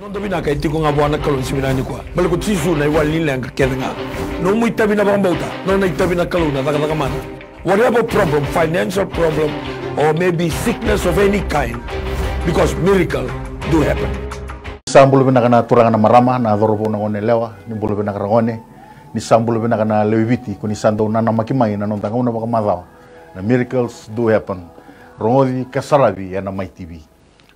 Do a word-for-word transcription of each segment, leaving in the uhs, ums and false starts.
Noda vinaka e tiko ga vua na Kalou ni siga vinaka nikua. Baleta ko Jisu na iwali ni leqa kece ga. Nomu itavi na vakabauta, nona itavi na Kalou na cakacaka mana. Whatever problem, financial problem, or maybe sickness of any kind, because miracle do happen. Sa bula vinaka na turaga na marama, na cauravou na gone yalewa, ni bula vinaka ragone, ni sa bula vinaka na lewe i Viti, ko ni sa dau nanamaki mai na noda gauna vakamacawa. Na miracles do happen. Rogoci ka saravi ena Mai T V.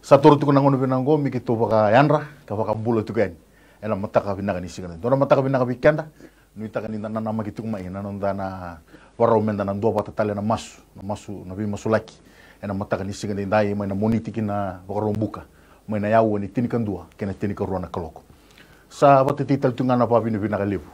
Sa toro tiko na gauna vinaka oqo me keitou vakayadra ka vakabula tiko yani ena mataka vinaka ni siga. Dua na mataka vinaka vei keda, nuitaka ni da nanamaki tiko mai na noda na varau me da na dua vata tale na masu, na masu, na veimasulaki ena mataka ni siga daidai, mai na Moniti ki na Vakaraubuka, mai na yaua ni tinikadua kei na tinikarua na kaloko. Sa vakatetei tale tu ga na vakavinavinaka levu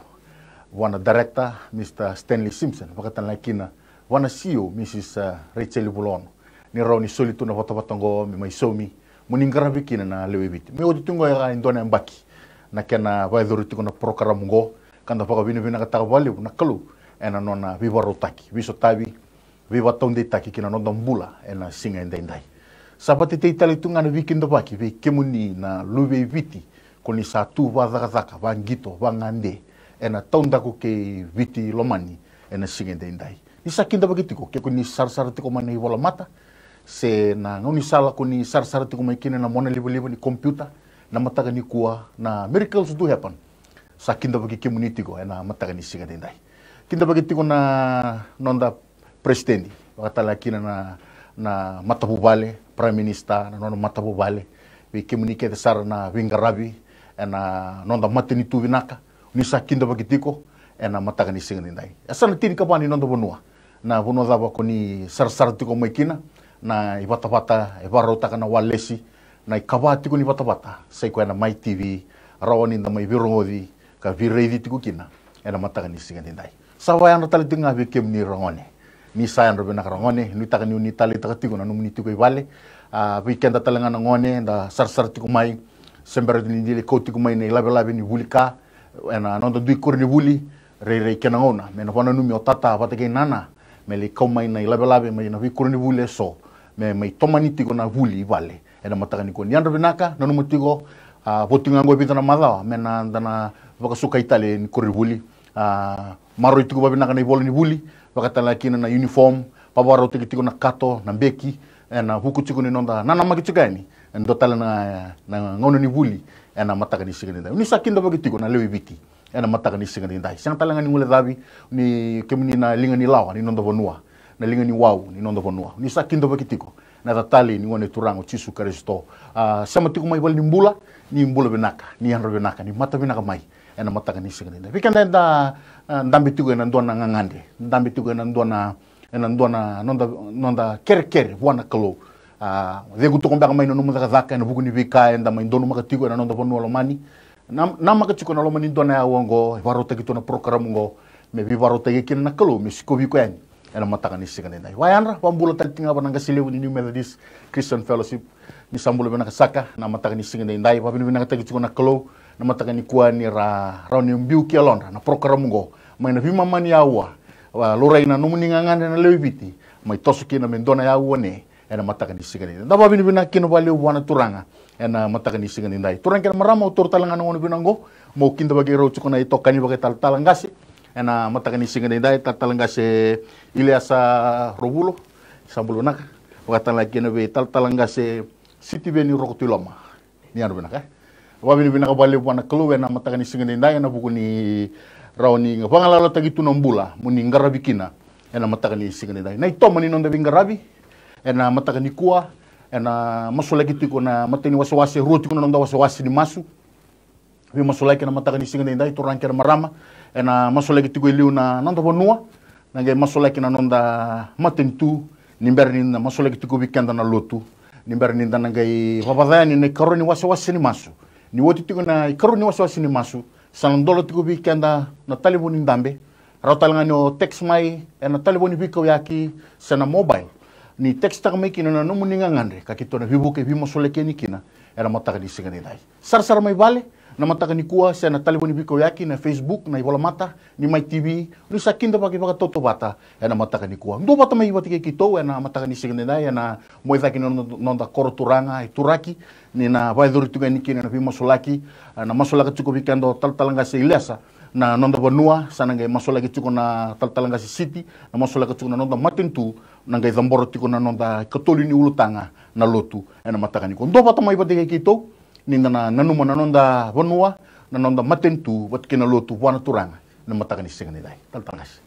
vua na director, Mr Stanley Simpson, vaka tale ga kina vua na C E O, Mrs Rachel Vulaono, ni rawa ni soli tu na vatavata oqo me mai saumi, mo ni qaravi kina na lewe i Viti. Me oti tu oqo e dua na yabaki na kena vakayacori tiko na porokaramu oqo, ka da vakavinavinakataka vakalevu na Kalou ena nona veivakarautaki, veisotavi, veivakataudeitaki ki na noda bula ena siga edaidai. Sa vakatetei tale tu ga na veikidavaki vei kemuni na luve i Viti, ko ni sa tu vakacakacaka, vaqito, vagade ena taudaku kei Viti lomani ena siga edaidai. Ni sa kidavaki tiko, ke ko ni sarasara tiko mai na ivolamata se na gaunisala ko ni sarasara tiko mai kina na monalivaliva ni kompiuta ena mataka nikua, na miracles do happen. Sa kidavaki kemuni tiko ena mataka ni siga edaidai. Kidavaki tiko na noda president, vaka tale ga kina na, na matavuvale, prime minister, na nona matavuvale, vei kemuni kece sara na veiqaravi ena noda matanitu vinaka, ni sa kidavaki tiko ena mataka ni siga edaidai. E sa na tinikava ni noda vanua. Na vanua cava ko ni sarasara tiko mai kina, na ivatavata e vakarautaka na Walesi, na ikava tiko ni vatavata sa i koya na Mai T V, rawa ni da mai veirogoci ka veiraici tiko kina ena mataka ni siga edaidai. Sa vakayadra tale tiko ga vei kemuni ragone. Ni sa yadra vinaka ragone, nuitaka ni o ni taleitaka tiko na nomuni tiko i vale. A, vei keda tale ga na gone da sarasara tiko mai, se bera ni da lai kau tiko mai na ilavelave ni vuli ka ena noda dui koronivuli, rairai kena gauna me na vakananumi o tata vata kei nana me lai kau mai na ilavelave mai na veikoronivuli eso, me mai tomani tiko na vuli i vale ena mataka nikua. Ni yadra vinaka, nanuma tiko, a, vo tiko ga oqo e vica na macawa me na da na vakasukai tale ni koronivuli. A, maroroi tiko vavinaka na ivola ni vuli, vaka tale ga kina na uniform, vakavakarautaki tiko na kato, na beki, ena vuku tiko ni noda nanamaki tiko yani ena dua tale na, na gauna ni vuli ena mataka ni siga edaidai. Ni sa kidavaki tiko na lewe i Viti ena mataka ni siga edaidai. Sega tale ga ni guilecavi ni kemuni na liga ni lawa ni noda vanua, na liga ni wau ni noda vanua, ni sa kidavaki tiko na yaca talei ni Gone Turaga o Jisu Karisito. A, sema tiko mai valenibula, ni bula vinaka, ni yadra vinaka, ni mata vinaka mai ena mataka ni siga edaidai. Vei keda eda, a, dabe tiko ena dua na gagadre, dabe tiko ena dua na, ena dua na noda, noda kerekere vua na Kalou. A, cegu toka beka mai na nomu cakacaka ena vuku ni veika eda mai donumaka tiko ena noda vanua lomani. Na, namaka tiko na loma ni dua na aua oqo e vakarautaki tu na porokaramu oqo me veivakarautaki kina na Kalou me sikovi iko yani ena mataka ni siga edaidai. Vakayadra, vakabula tale tiko ga vua na qase levu ni New Methodist Christian Fellowship. Ni sa bula vinaka saka na mataka ni siga edaidai. Vakavinavinakataki tiko na Kalou na mataka nikua ni ra rawa ni biu ki yalodra na porokaramu oqo mai na veimama ni aua. Laurai na nomuni gagadre na lewe i Viti, mai toso kina me dua na aua ne ena mataka ni siga edaidai. Da vakavinavinaka kina vakalevu vua na Turaga ena mataka ni siga edaidai. Turaga kei na marama, au taura tale ga na gauna vinaka oqo meu kidavaki rau tiko na itokani vakaitalatala qase ena mataka ni siga edaidai, talatala qase Iliasa Rovulo, sa bula vinaka, vaka tale ga kina vei talatala qase Sitiveni Rokotuiloma. Ni yadra vinaka, e. Vakavinavinaka vakalevu vua na Kalou ena mataka ni siga edaidai ena vuku ni rawa ni vagalalataki tu na bula mo ni qaravi kina ena mataka ni siga edaidai. Na itoma ni noda veiqaravi ena mataka nikua, ena masulaki tiko na matai ni wasewase, rua tiko na noda wasewase ni masu. Veimasulaki ena mataka ni siga edaidai, turaga kei na marama, ena masulaki tiko e liu na noda vanua, na qai masulaki na noda matanitu, ni bera ni na masulaki tiko vei keda na lotu, ni bera ni da na qai vavaca yani na ikarua ni wasewase ni masu. Ni oti tiko na ikarua ni wasewase ni masu, sa na dola tiko vei keda na talevoni dabe, rawa tale ga ni o text mai ena talevoni veikauyaki se na mobile. Ni textaka mai kina na nomuni gagadre ka keitou na veivuke veimasulaki yani kina ena mataka ni siga edaidai. Sarasara mai vale, na mataka nikua, se na talevoni veikauyaki, na Facebook, na ivolamata ni Mai T V, ni sa kidavaki vakatautauvata ena mataka nikua. Dua vata mai vata kei keitou ena mataka ni siga nidai, ena mai cake na noda, noda koro turaga e Turaki, ni na vakayacori tiko yani kina na veimasulaki, ena masulaka tiko vei keda o talatala qase Ilesa, na noda vanua, sa na qai masulaki tiko na talatala qase Siti, na masulaka tiko na noda matanitu, na qai cabora tiko na noda ikatolu ni ulutaga na lotu ena mataka nikua. Dua vata mai vata kei keitou, ni da na nanuma na noda vanua, na noda matanitu, vata kei na lotu vua na Turaga, na mataka ni siga nidai. Talatala qase.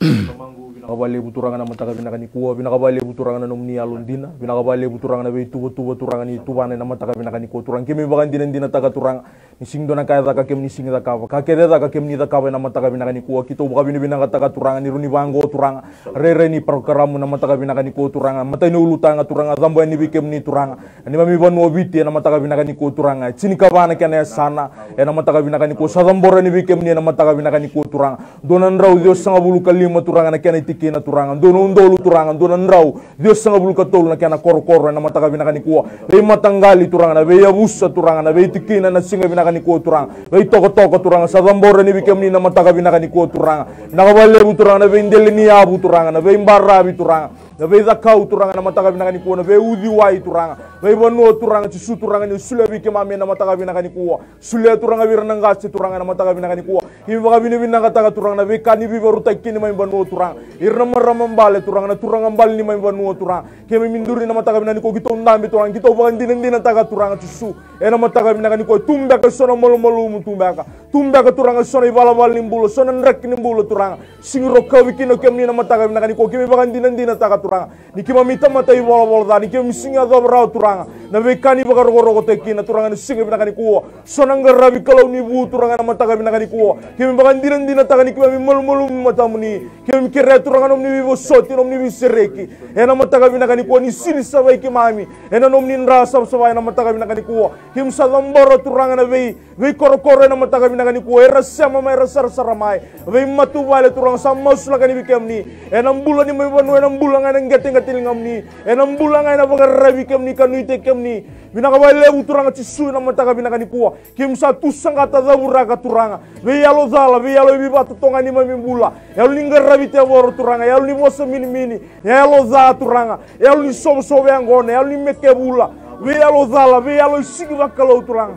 Tamaqu, vinaka vakalevu Turaga na mataka vinaka nikua, vinaka vakalevu Turaga na nomuni yalodina, vinaka vakalevu Turaga na veituvatuva Turaga ni tuvana ena mataka vinaka nikua Turaga. Keimami vakadinadinataka Turaga, ni sega ni dua na ka e caka kemuni sega ni cakava, ka kece e caka kemuni cakava ena mataka vinaka nikua. Keitou vakavinavinakataka Turaga ni rawa ni vaqo Turaga, rairai ni parokaramu na mataka vinaka nikua Turaga, matai ni ulutaga Turaga, cabo yani vei kemuni Turaga. Na neimami vanua o Viti ena mataka vinaka nikua Turaga, e tinikava na kena yasana ena mataka vinaka nikua, sa cabora yani vei kemuni ena mataka vinaka nikua Turaga. Dua na drau ciwasagavulu ka lima Turaga na kena itikina Turaga, dua na udolu Turaga, dua na drau ciwasagavulu ka tolu na kena korokoro ena mataka vinaka nikua. Veimataqali Turaga, na veiyavusa Turaga, na veitikina ena siga vinaka nikua Turaga, veitokatoka Turaga, sa cabora yani vei kemuni na mataka vinaka nikua Turaga. Vinaka vakalevu Turaga na veidela ni yavu Turaga, na veibaravi Turaga, na veicakau Turaga na mataka vinaka nikua, na veiuciwai Turaga, veivanua Turaga, Jisu Turaga ni solia vei keimami ena mataka vinaka nikua. Solia Turaga vei ira na qase Turaga ena mataka vinaka nikua. Keimami vakavinavinakataka Turaga na veika ni veivakarautaki kei neimami vanua Turaga. Ira na marama bale Turaga, na turaga bale neimami vanua Turaga. Keimami duri na mataka vinaka nikua, keitou dabe Turaga, keitou vakadinadinataka Turaga Jisu. Ena mataka vinaka nikua, tu beka eso na malumalumu tu beka. Tu beka Turaga eso na ivalavala ni bula, eso na draki ni bula Turaga. Sega ni rokovi kina o kemuni na mataka vinaka nikua, keimami vakadinadinataka Turaga. Ni keimami tamata ivolavola ca, ni keimami sega ni yacova rawa Turaga na veika ni vakarokorokotaki kina Turaga ena siga vinaka nikua. So na qaravi Kalou ni vu Turaga ena mataka vinaka nikua. Keimami vakadinadinataka ni keimami malumalumu matamuni. Keimami kerea Turaga nomuni veivosoti, nomuni veisereki. Ena mataka vinaka nikua ni sili savai keimami ena nomuni dra savasava ena mataka vinaka nikua. Keimami sa cabora Turaga na vei veikorokoro ena mataka vinaka nikua, era sema mai, era sarasara mai. Veimatavuvale Turaga sa masulaka yani vei kemuni. Ena bula neimami vanua, ena bula ga ena qeteqete ni ligamuni. Ena bula ga ena vakararavi kemuni ka nuitaki kemuni. Vinaka vakalevu Turaga Jisu ena mataka vinaka nikua. Keimami sa tu saqata, cavuraka Turaga veiyalo cala, veiyalo e veivatotogani neimami bula. Yalo ni qaravi tevoro Turaga, yalo ni vosa minimini, yalo ca Turaga, yalo ni sovasova yaqona, yalo ni meke vula, veiyalo cala, veiyalo e sega ni vakalou Turaga.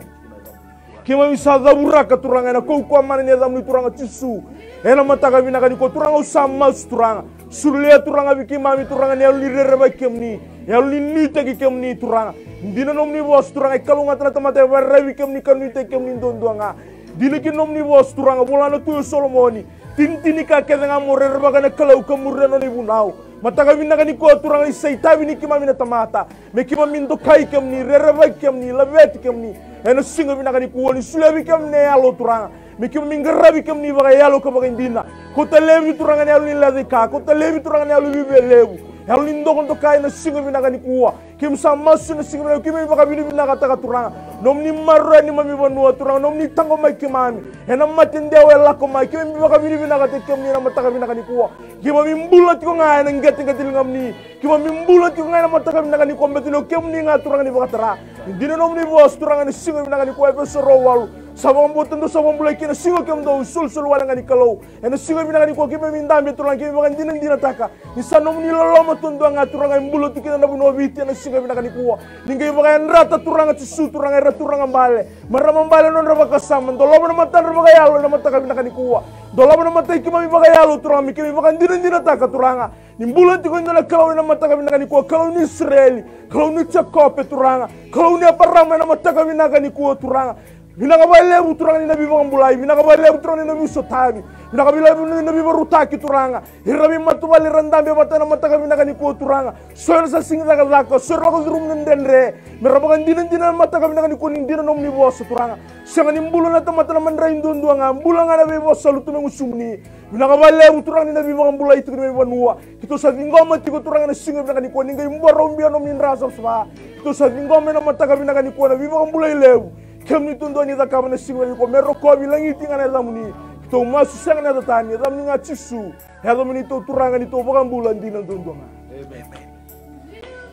Keimami sa cavuraka Turaga ena kaukauwa mana ni yacamuni Turaga Jisu. Ena mataka vinaka nikua Turaga au sa masu Turaga. Solia Turaga vei keimami Turaga na yalo ni rerevaki kemuni, yalo ni nuitaki kemuni Turaga. Dina nomuni vosa Turaga, e kalougata na tamata e vakararavi kemuni ka nuitaki kemuni duadua ga. Dina kina nomuni vosa Turaga, vola na Tui o Solomoni. Tinitini ka kece ga mo rerevaka na Kalou ka muria na nona ivunau. Mataka vinaka nikua Turaga ni sa itavi ni keimami na tamata. Me keimami dokai kemuni, rerevaki kemuni, laveti kemuni. Ena siga vinaka nikua ni solia vei keimami na yalo Turaga. Me keimami qaravi kemuni vakayalo ka vakaidina. Kauta laivi Turaga na yalo ni lecaika, kauta laivi Turaga na yalo ni viavialevu. Yalo ni dokadokai ena siga vinaka nikua. Keimami sa masu ena siga vinaka, keimami vakavinavinakataka Turaga. Nomuni maroroya neimami vanua Turaga, nomuni taqomaki keimami. Ena mate dewa e lako mai, keimami vakavinavinakataki kemuni ena mataka vinaka nikua. Keimami bula tiko ga ena qeteqete ligamuni. Keimami bula tiko ga ena mataka vinaka nikua, baleta ni o kemuni ga Turaga ni vakatara. Ni dina nomuni vosa Turaga ena siga vinaka nikua, Efeso rua walu. Sa vakabauta dou sa vakabulai kina, sega ni o kemudou, isolisoli wale ga ni Kalou. Ena siga vinaka nikua keimami dabe Turaga, keimami vakadinadinataka ni sa nomuni loloma duadua ga Turaga e bula tu kina na vanua o Viti ena siga vinaka nikua. Ni qai vakayadrata Turaga Jisu Turaga era turaga bale, marama bale, nodra vakasama, dolava na matadra vakayalo ena mataka vinaka nikua. Dolava na matai keimami vakayalo Turaga, me keimami vakadinadinataka Turaga ni bula tiko e dua na Kalou ena mataka vinaka nikua, Kalou ni Isireli, Kalou ni Jekope Turaga, Kalou ni Eparama ena mataka vinaka nikua Turaga. Vinaka vakalevu Turaga ni na veivakabulai, vinaka vakalevu Turaga ni na veisotavi, vinaka vakalevu ni na veivakarautaki Turaga. Ira veimatavuvale era dabe vata ena mataka vinaka nikua Turaga. So era sa sega ni cakacaka, so era lako curuma na dredre. Me ra vakadinadina ena mataka vinaka nikua ni dina nomuni vosa Turaga. Sega ni bula na tamata na madrai duadua ga, bula ga na veivosa lutu mai gusumuni. Vinaka vakalevu Turaga ni na veivakabulai tiko ni mai vanua. Keitou sa ciqoma tiko Turaga ena siga vinaka nikua ni qai bora ubia nomuni dra savasava. Keitou sa ciqoma ena mataka vinaka nikua na veivakabulai levu kemuni duadua ni cakava ena siga vinaka nikua, me rokovi, lagiti ga na yacamuni. Keitou masu sega na yaca tani, yacamuni ga Jisu. Yacamuni tou Turaga ni tou vakabula dina duadua ga. Emeni.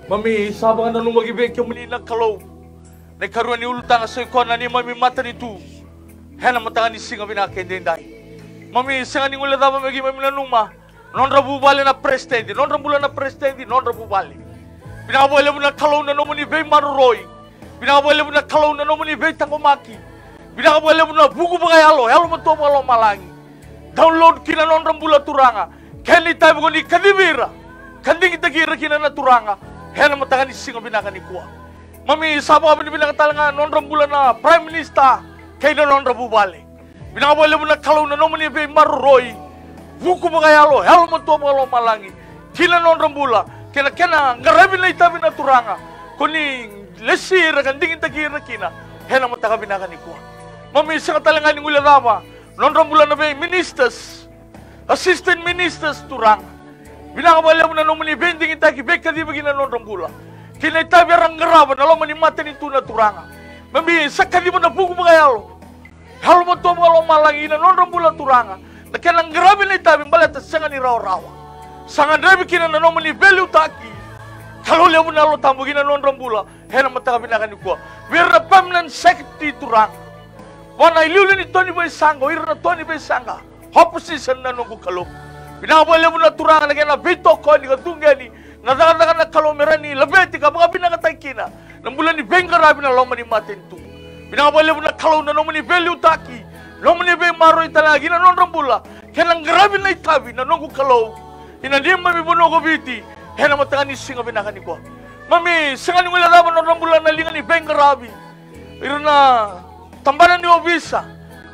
Mami sa vakananuma ki vei kemuni na Kalou. Na ikarua ni ulutaga sa i koya na neimami matanitu ena mataka ni siga vinaka edaidai. Mami sega ni guilecava me keimami nanuma nodra vuvale na peresitedi, nodra bula na peresitedi, nodra vuvale. Vinaka vakalevu na Kalou na nomuni veimaroroi. Vinaka vakalevu na Kalou na nomuni veitaqomaki. Vinaka vakalevu na vuku vakayalo, yalomatua vakalomalagi. Download kina nodra bula Turaga. Kena itavi ko ni kacivi ira ka digitaki ira kina na Turaga ena mataka ni siga vinaka nikua. Mami sa vakavinavinaka tale ga nodra bula na Prime Minister kei na nodra vuvale. Vinaka vakalevu na Kalou na nomuni veimaroroi, vuku vakayalo, yalomatua vakalomalagi kina nodra bula kei na kena qaravi na itavi na Turaga ko ni lesi ira ka digitaki ira kina ena mataka vinaka nikua. Mami sega tale ga ni guilecava nodra bula na vei ministers, assistant ministers Turaga. Vinaka vakalevu na nomuni veidigitaki, veikacivi kina nodra bula kei na itavi era qarava na loma ni matanitu na Turaga. Mami sa kaciva na vuku vakayalo, yalomatua vakalomalagi ina nodra bula Turaga na kena qaravi na itavi baleta sega ni rawarawa. Sa gadrevi kina na nomuni veiliutaki, Kalou levu na Yalo Tabu, kina nodra bula ena mataka vinaka nikua. Vei ira na permanent secretary Turaga, vua na iliuliu ni to ni veisaqa, o ira na to ni veisaqa, opposition na noqu Kalou. Vinaka vakalevu na Turaga na kena veitokoni ka tuqeni na cakacaka na Kalou me rawa ni laveti ka vakavinakataki kina na bula ni veiqaravi na loma ni matanitu. Vinaka vakalevu na Kalou na nomuni veiliutaki, nomuni veimaroroi tale ga kina nodra bula kei na qaravi na itavi na noqu Kalou ina neimami vanua ko Viti ena mataka ni siga vinaka nikua. Mami sega ni guilecava nodra bula na liga ni veiqaravi, ira na tabana ni ovisa,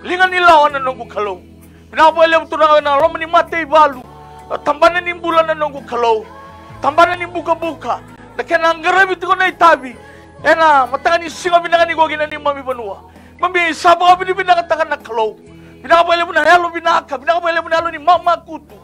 liga ni lawa na noqu Kalou. Vinaka vakalevu Turaga na loma ni mataivalu, na tabana ni bula na noqu Kalou, tabana ni bukabuka, na kena qaravi tiko na itavi ena mataka ni siga vinaka nikua kina neimami vanua. Mami sa vakavinavinakataka na Kalou. Vinaka vakalevu na yalo vinaka, vinaka vakalevu na yalo ni mamakutu,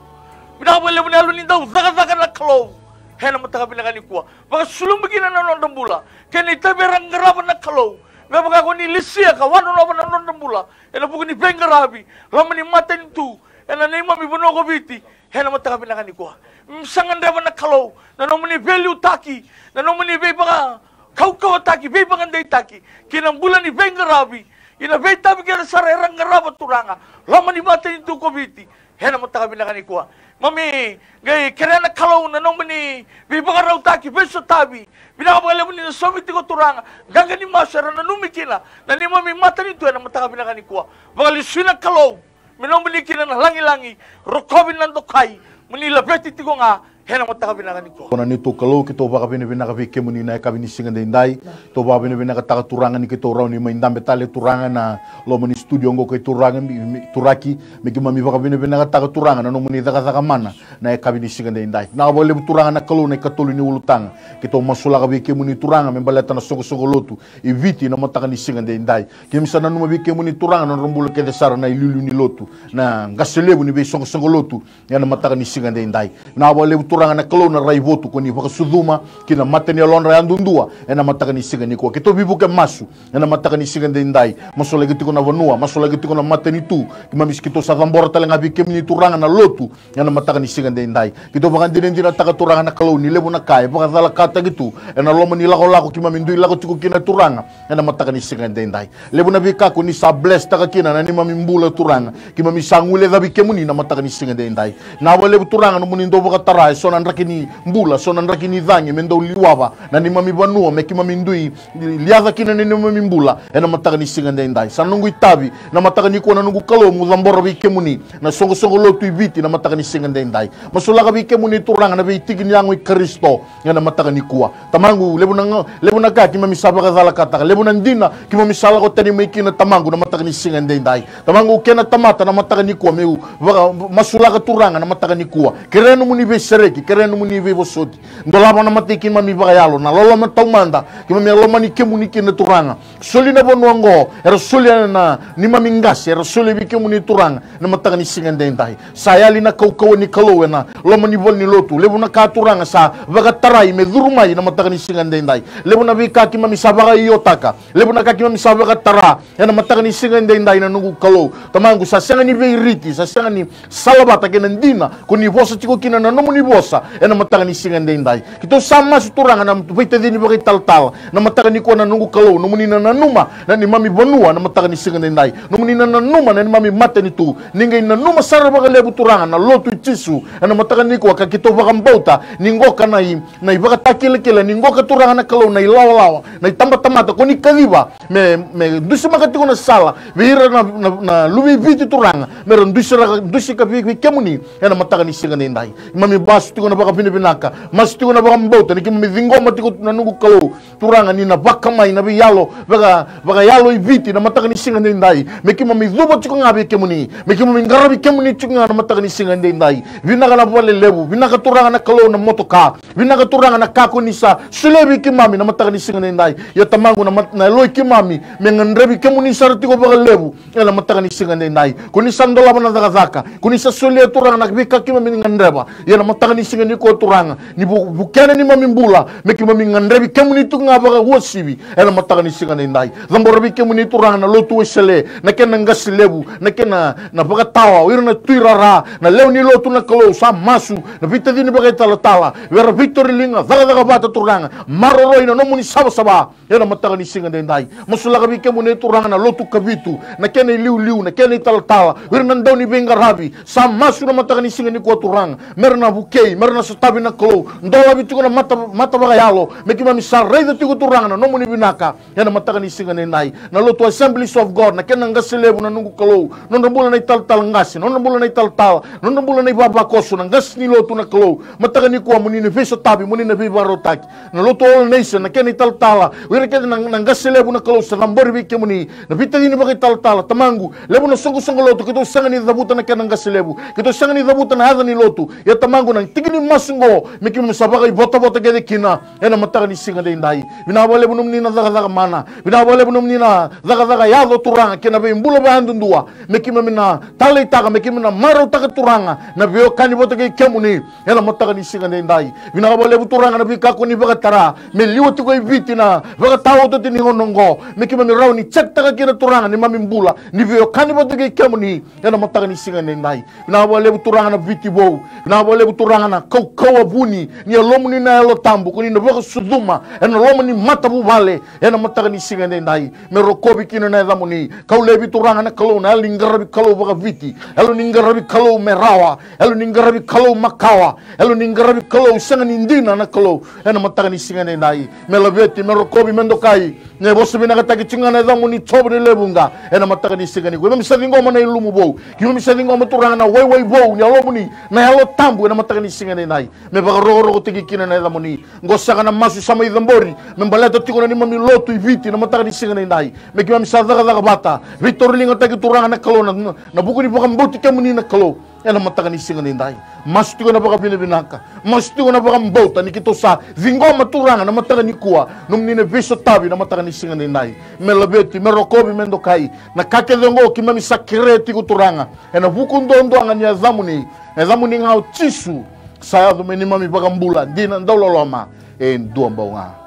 vinaka vakalevu na yalo ni dau cakacaka na Kalou ena mataka vinaka nikua. Vakasulubu kina na nodra bula kei na itavi era qarava na Kalou, me vaka ko ni lesia ka wanonova na nodra bula ena vuku ni veiqaravi loma ni matanitu ena neimami vanua ko Viti ena mataka vinaka nikua. Mami sa gadreva na Kalou na nomuni veiliutaki, na nomuni veivakakaukauwataki, veivakadeitaki kina bula ni veiqaravi ina veitavi kece sara era qarava Turaga loma ni matanitu ko Viti ena mataka vinaka nikua. Mami qai kerea na Kalou na nomuni veivakarautaki, veisotavi. Vinaka vakalevu ni na saumi tiko Turaga qaqa ni masu era nanumi kina na neimami matanitu ena mataka vinaka nikua. Vakalesui na Kalou me nomuni kina na lagilagi, rokovi na dokai, mo ni laveti tiko ga ena mataka vinaka nikua. Ko na neitou Kalou, keitou vakavinavinaka vei kemuni na yakavi ni siga daidai. Keitou vakavinavinakataka Turaga ni keitou rawa ni mai dabe tale Turaga na loma ni studio oqo kei Turaga, mi, mi, Turaki, me keimami vakavinavinakataka Turaga na nomuni cakacaka mana na yakavi ni siga daidai. Vinaka vakalevu Turaga na Kalou na ikatolu ni ulutaga. Keitou masulaka vei kemuni Turaga me baleta na soqosoqo lotu i Viti na mataka ni siga daidai. Keimami sa nanuma vei kemuni Turaga na nodra bula kece sara na iliuliu ni lotu, na qase levu ni veisoqosoqo lotu ena mataka ni siga daidai. Vinaka vakalevu Turaga na Kalou na raivotu ko ni vakasucuma ki na mata ni yalodra yadudua ena mataka ni siga nikua. Keitou veivuke masu ena mataka ni siga daidai. Masulaki tiko na vanua, masulaki tiko na matanitu. Keimami, keitou sa cabora tale ga vei kemuni Turaga na lotu ena mataka ni siga daidai. Keitou vakadinadinataka Turaga na Kalou ni levu na ka e vakacalakataki tu ena loma ni lakolako keimami dui lako tiko kina Turaga ena mataka ni siga daidai. Levu na veika ko ni sa blesstaka kina na neimami bula Turaga, keimami sa guilecavi kemuni na mataka ni siga daidai. Vinaka vakalevu Turaga nomuni dau vakatara eso na draki ni bula, so na draki ni cagi me dau liwava na neimami vanua me keimami dui liaca kina na neimami bula ena mataka ni siga daidai. Sa noqu itavi na mataka nikua na noqu Kalou meu cabora vei kemuni na soqosoqo lotu i Viti na mataka ni siga daidai. Masulaka vei kemuni Turaga na veitiki ni yago i Karisito ena mataka nikua. Tamaqu, levu na ga, levu na ka keimami sa vakacalakataka, levu na dina keimami sa lako tani mai kina Tamaqu na mataka ni siga daidai. Tamaqu, kena tamata na mataka nikua meu vaka, masulaka Turaga na mataka nikua. Kerea nomuni veisereki, kerea nomuni veivosoti. Dolava na mata i keimami vakayalo, na loloma taumada keimami a lomani kemuni kina Turaga. Soli na vanua oqo era solia na neimami qase, era solia vei kemuni Turaga na mataka ni siga daidai. Sa yali na kaukauwa ni Kalou ena loma ni valenilotu. Levu na ka Turaga sa vakatarai me curu mai na mataka ni siga daidai. Levu na veika keimami sa vakaiotaka, levu na ka keimami sa vakatara ena mataka ni siga daidai na noqu Kalou. Tamaqu, sa sega ni veiriti, sa sega ni salavata kei na dina ko ni vosa tiko kina na nomuni vosa vosa ena mataka ni siga edaidai. Keitou sa masu Turaga na veitacini vakaitalatala na mataka nikua na noqu Kalou, nomuni na nanuma na neimami vanua na mataka ni siga edaidai. Nomuni na nanuma na neimami matanitu. Ni qai nanuma sara vakalevu Turaga na lotu i Jisu ena mataka nikua, ka keitou vakabauta ni qoka na i, na ivakatakilakila, ni qoka Turaga na Kalou na ilawalawa, na itabatamata ko ni kaciva me, me dusimaka tiko na sala vei ira na, na, na luve i Viti Turaga, me ra dusi ra, dusi ka vei, vei kemuni ena mataka ni siga edaidai. Keimami masu tiko na vakavinavinaka, masu tiko na vakabauta ni keimami ciqoma tiko na noqu Kalou Turaga, ni na vakamai na veiyalo vaka, vakayalo i Viti na mataka ni siga edaidai, me keimami cuva tiko ga vei kemuni, me keimami qaravi kemuni tiko ga na mataka ni siga edaidai. Vinaka na vale levu, vinaka Turaga na Kalou na motoka, vinaka Turaga na ka ko ni sa solia vei keimami na mataka ni siga edaidai. Ia Tamaqu, na mat-, na yalo i keimami me gadrevi kemuni sara tiko vakalevu ena mataka ni siga edaidai. Ko ni sa dolava na cakacaka, ko ni sa solia Turaga na veika keimami gadreva. Ia na mataka ni siga nikua Turaga, ni vu-, vukea na neimami bula me keimami gadrevi kemuni tiko ga vakauasivi ena mataka ni siga edaidai. Cabora vei kemuni Turaga na lotu Wesele, na kena qase levu, na kena, na vakatawa, o ira na tuirara, na lewe ni lotu na Kalou, sa masu na veitacini vakaitalatala, vei ira Victory Liga, cakacaka vata Turaga, maroroi na nomuni savasava ena mataka ni siga edaidai. Masulaka vei kemuni Turaga na lotu Kavitu, na kena iliuliu, na kena italatala, o ira na dauniveiqaravi, sa masu na mataka ni siga nikua Turaga, me ra na vukei, me ra na sotavi na Kalou, dolavi tiko na mata, mata vakayalo, me keimami sa raica tiko Turaga na nomuni vinaka ena mataka ni siga edaidai. Na lotu Assemblies of God, na kena qase levu na noqu Kalou, nodra bula na italatala qase, nodra bula na italatala, nodra bula na ivavakoso, na qase ni lotu na Kalou, mataka nikua mo ni na veisotavi, mo ni na veivakarautaki. Na lotu All Nation, na kena italatala, o ira kece na, na qase levu na Kalou, sa cabori vei kemuni na veitacini vakaitalatala. Tamaqu, levu na soqosoqo lotu keitou sega ni cavuta na kena qase levu, keitou sega ni cavuta na yaca ni lotu. Ia Tamaqu, na tiki ni masu oqo me keimami sa vakaivotavota kece kina ena mataka ni siga edaidai. Vinaka vakalevu nomuni na cakacaka mana, vinaka vakalevu nomuni na cakacaka yaco Turaga kei na veibula vakayadudua, me keimami na taleitaka, me keimami na marautaka Turaga na veiwekani vata kei kemuni ena mataka ni siga edaidai. Vinaka vakalevu Turaga na veika ko ni vakatara me liwa tiko e Viti na vakataotioti ni gauna oqo, me keimami rawa ni cekitaka kina Turaga neimami bula ni veiwekani vata kei kemuni ena mataka ni siga edaidai. Vinaka vakalevu Turaga na Viti Vou, vinaka vakalevu Turaga na kaukauwa vuni ni Yalomuni na Yalo Tabu ko ni na vakasucuma ena loma ni matavuvale ena mataka ni siga edaidai. Me rokovi kina na yacamuni. Kau laivi Turaga na Kalou na yalo ni qaravi Kalou vakaviti, yalo ni qaravi Kalou me rawa, yalo ni qaravi Kalou makawa, yalo ni qaravi Kalou sega ni dina na Kalou ena mataka ni siga edaidai. Me laveti, me rokovi, me dokai. Me vosa vinakataki tiko ga na yacamuni Jiova ni lewe vuqa ena mataka ni siga nikua. Keimami sa ciqoma na ilumu vou, keimami sa ciqoma Turaga na waiwai vou ni Yalomuni na Yalo Tabu ena mataka ni siga edaidai. Me vakarokorokotaki kina na yacamuni. Qo saka na masu sa mai cabori me baleta tiko na neimami lotu i Viti na mataka ni siga edaidai. Me keimami sa cakacaka vata, veitoroligataki Turaga na Kalou, na, na vuku ni vakabauti kemuni na Kalou ena mataka ni siga edaidai. Masu tiko na vakavinavinaka, masu tiko na vakabauta ni keitou sa ciqoma Turaga na mataka nikua nomuni na veisotavi na mataka ni siga edaidai. Me laveti, me rokovi, me dokai. Na ka kece oqo keimami sa kerea tiko Turaga ena vuku duadua ga ni yacamuni, na yacamuni ga o Jisu, sa yaco me neimami iVakabula dina dauloloma e dua bau ga.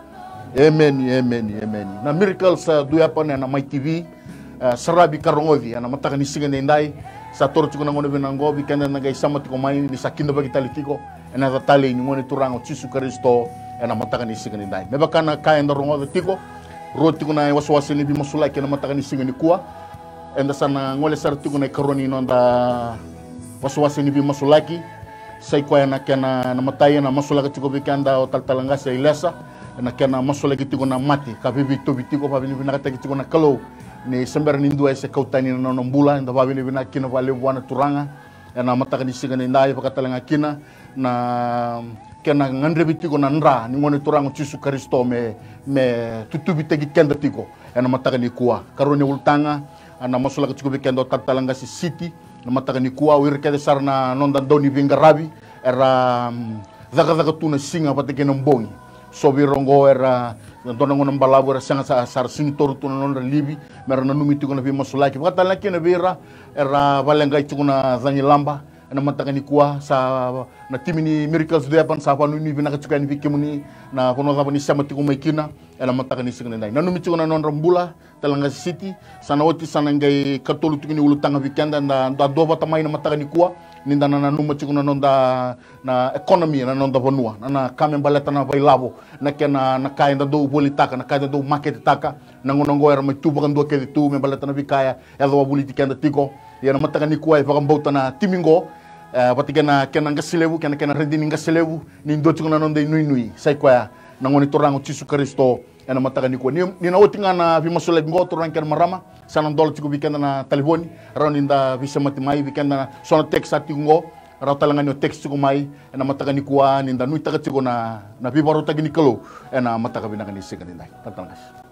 Emeni, emeni, emeni. Na Miracles, uh, do happen ena Mai T V. Uh, saravi ka rogoci ena mataka ni siga edaidai. Sa toro tiko na gauna vinaka oqo vei keda na qai sema tiko mai, ni sa kidavaki tale tiko ena yaca talei ni Gone Turaga o Jisu Karisito ena mataka ni siga edaidai. Me vaka na ka eda rogoca tiko, rua tiko na wasewase ni veimasulaki ena mataka ni siga nikua. Eda sa na gole sara tiko na ikarua ni noda wasewase ni veimasulaki. Sa i koya na kena, na matai, ena masulaka tiko vei keda o talatala qase Ilesa, ena kena masulaki tiko na mate ka veiveitauvi tiko. Vakavinavinakataki tiko na Kalou ni se bera ni dua e se kau tani na nona bula. Eda vakavinavinaka kina vakalevu vua na Turaga ena mataka ni siga edaidai. Vaka tale ga kina na kena gadrevi tiko na dra ni Gone Turaga o Jisu Karisito me, me tutuvitaki keda tiko ena mataka nikua. Karua ni ulutaga, a, na masulaka tiko vei keda o talatala qase Siti na mataka nikua. O ira kece sara na noda dauniveiqaravi era, mm, cakacaka tu na siga vata kei na bogi. So vei ira oqo era, dua na gauna balavu era sega sa, sa ra sega ni toro tu na nodra livi me ra nanumi tiko na veimasulaki. Vaka tale ga kina vei ira era vakaleqai tiko na cagilaba, Ena mataka nikua sa na timi ni Miracles do Heaven sa vakanuinui vinaka tiko yani vei kemuni na vanua cava ni sema tiko mai kina. Ena mataka ni siga nidai nanumi tiko na nodra bula Talaga City. Sa na oti sa na qai katolu tiko ni ulutaga vei keda da da duavata mai na mataka nikua. Ni da na nanuma tiko na noda na economy na noda vanua na na ka me baleta na vailavo na kena na ka eda dau volitaka na ka eda dau maketetaka. Na gauna oqo era mai tu vakadua kece tu me baleta na veika e yaco wavoliti keda tiko. Ia na mataka nikua e vakabauta na timi qo e vata kena kena qase levu kena kena redi ni qase levu ni dua tiko na noda inuinui sa i koya na gone turaga o Jisu Karisito. Ena mataka nikua ni, ni na oti ga na veimasulaki qo turaga kena marama sa na dola tiko vei keda na talevoni. Rawa ni da veisemati mai vei keda na so na text sa tiko qo. Rawa tale ga ni o text tiko mai ena mataka nikua ni da nuitaka tiko na, na veivakarautaki ni Kalou ena mataka vinaka ni siga nidai. Talatala qase.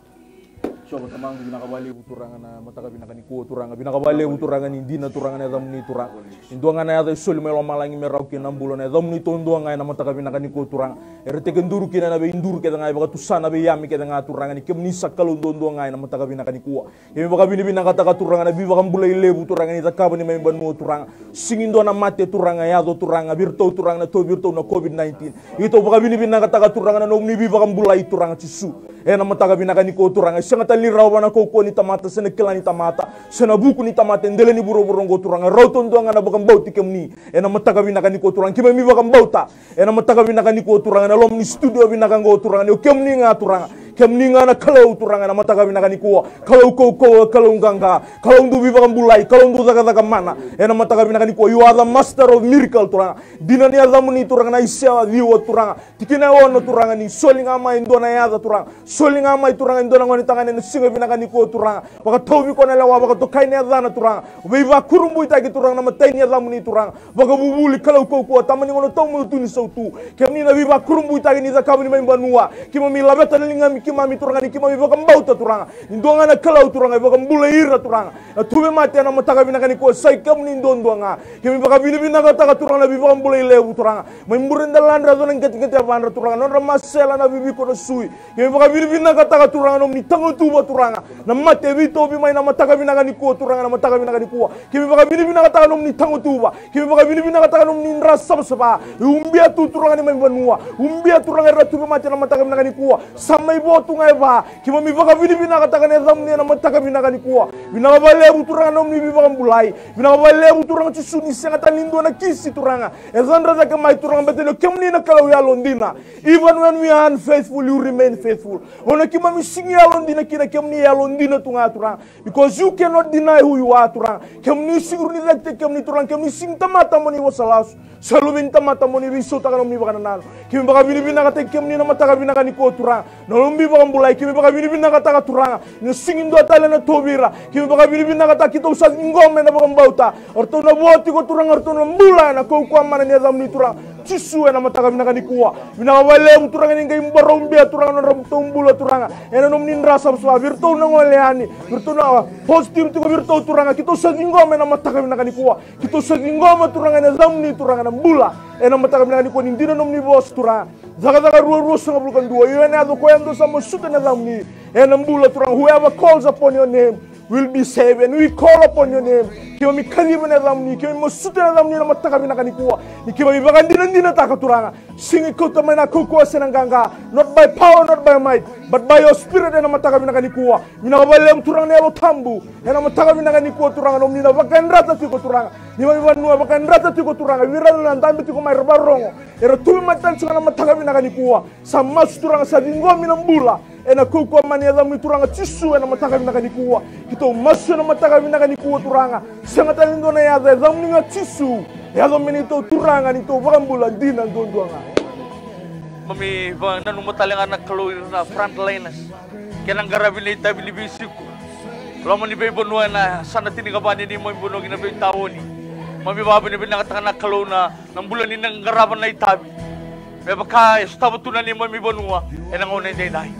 Jiova tamaqu vinaka vakalevu turaga na mataka vinaka nikua turaga vinaka vakalevu turaga ni dina turaga na yacamuni turaga. E dua ga na yaca e soli mai lomalagi me rawa kina na bula na yacamuni taudua ga ena mataka vinaka nikua turaga. Era tekiduru kina ena veiduru kece ga e vakatusa na veiyami kece ga turaga ni kemuni sa Kalou duadua ga ena mataka vinaka nikua. Kemi vakavinavinakataka turaga na veivakabulai levu turaga ni cakava ni mai vanua turaga. Sigi dua na mate turaga e yaco turaga vei iratou turaga na tauvi iratou na COVID nineteen. Iratou vakavinavinakataka turaga na nomuni veivakabulai turaga Jisu. Ena mataka vinaka nikua turaga e sega tale ni rawa na kaukauwa ni tamata se na kila ni tamata se na vuku ni tamata e dela ni vuravura oqo turaga rau taudua ga na vakabauti kemuni. Ena mataka vinaka nikua turaga keimami vakabauta. Ena mataka vinaka nikua turaga ena loma ni studio vinaka oqo turaga ni o kemuni ga turaga. Kemuni ga na Kalou turaga ena mataka vinaka nikua. Kalou kaukauwa Kalou qaqa. Kalou dau veivakabulai Kalou dau cakacaka mana. Ena mataka vinaka nikua you are the master of miracle turaga. Dina ni yacamuni turaga na Aisea ciwa turaga. Tikina e ono turaga ni soli ga mai e dua na yaca turaga. Soli ga mai turaga e dua na gone tagane ena siga vinaka nikua turaga. Vakatauvi koya na lewa vakatokai na yacana turaga. Veivakurabuitaki turaga na matai ni yacamuni turaga. Vakavuvuli Kalou kaukauwa tama ni gauna taumana tu ni sautu. Kemuni na veivakurabuitaki ni cakava ni mai vanua. Keimami laveta na ligami keimami turaga ni keimami vakabauta turaga. Ni dua ga na Kalou turaga e vakabulai ira turaga. Na tuvemate ena mataka vinaka nikua sa i kemuni duadua ga. Keimami vakavinavinakataka turaga na veivakabulai levu turaga. Mai bure daladra yaco na qeteqete yavadra turaga nodra masela na viviko na sui. Keimami vakavinavinakataka turaga nomuni tagutuva turaga. Na mate e veitauvi mai na mataka vinaka nikua turaga na mataka vinaka nikua. Keimami vakavinavinakataka nomuni tagutuva. Keimami vakavinavinakataka nomuni dra savasava. E ubia tu turaga ni mai vanua. Ubia turaga era tuvemate na mataka vinaka nikua. Sa mai vo tu ga e va. Keimami vakavinavinakataka na yacamuni ena mataka vinaka nikua. Vinaka vakalevu turaga nomuni veivakabulai. Vinaka vakalevu turaga Jisu ni sega tale ni dua na kisi turaga. E cadra cake mai turaga baleta ni o kemuni na Kalou yalodina. Even when we are unfaithful you remain faithful. Gauna keimami sigi yalodina kina kemuni yalodina tu ga turaga. Because you cannot deny who you are turaga. Kemuni sigi rui ni cakitaki kemuni turaga kemuni sigi tamata mo ni vosa lasu. Sa luve ni tamata mo ni veisautaka nomuni vakanananu. Keimami vakavinavinakataki kemuni na mataka vinaka nikua turaga. Na nomuni vakabulai keimami vakavinavinakataka turaga. Ni sigi dua tale na tovira. Keimami vakavinavinakataka keitou sa ciqoma ena vakabauta. O ratou na vo tiko turaga o ratou na bula ena kaukauwa mana ni yacamuni turaga. Jisu ena mataka vinaka nikua. Vinaka vakalevu turaga ni qai baraubia turaga na nodratou bula turaga. Ena nomuni dra savasava vei ratou na gole yani. Vei ratou na positive tiko vei ratou turaga keitou sa ciqoma ena mataka vinaka nikua. Keitou sa ciqoma turaga ena yacamuni turaga na bula. Ena mataka vinaka nikua ni dina nomuni vosa turaga. Cakacaka rua ruasagavulu ka dua io ena yaco koya dou sa masuta na yacamuni. Ena bula turaga whoever calls upon your name will be saved and we call upon your name. Keimami kaciva na yacamuni keimami masuta na yacamuni ena mataka vinaka nikua. Ni keimami vakadinadinataka turaga. Sega ni kauta mai na kaukauwa se na qaqa. Not by power not by might but by your spirit ena mataka vinaka nikua. Vinaka vakalevu turaga na Yalo Tabu. Ena mataka vinaka nikua turaga nomuni na vakayadrata tiko turaga. Ni mai vanua vakayadrata tiko turaga vei ira na dabe tiko mai ra varogo. Era tu mai tale tiko na mataka vinaka nikua. Sa masu turaga sa ciqomi na bula. Ena kaukauwa mana ni yacamuni turaga Jisu ena mataka vinaka nikua. Keitou masu ena mataka vinaka nikua turaga. Sega tale ni dua na yaca yacamuni ga Jisu. Yaco me neitou turaga neitou vakabula dina duadua ga. Mami vananuma tale ga na Kalou ira na frontliners. Kena qaravi na itavi ni veisiko. Loma ni veivanua ena sana tinikava ni neimami vanua ki na veitaoni. Mami vakavinavinakataka na Kalou na, na bula ni na qarava na itavi. Me vaka e sotava tu na neimami vanua ena gauna edaidai.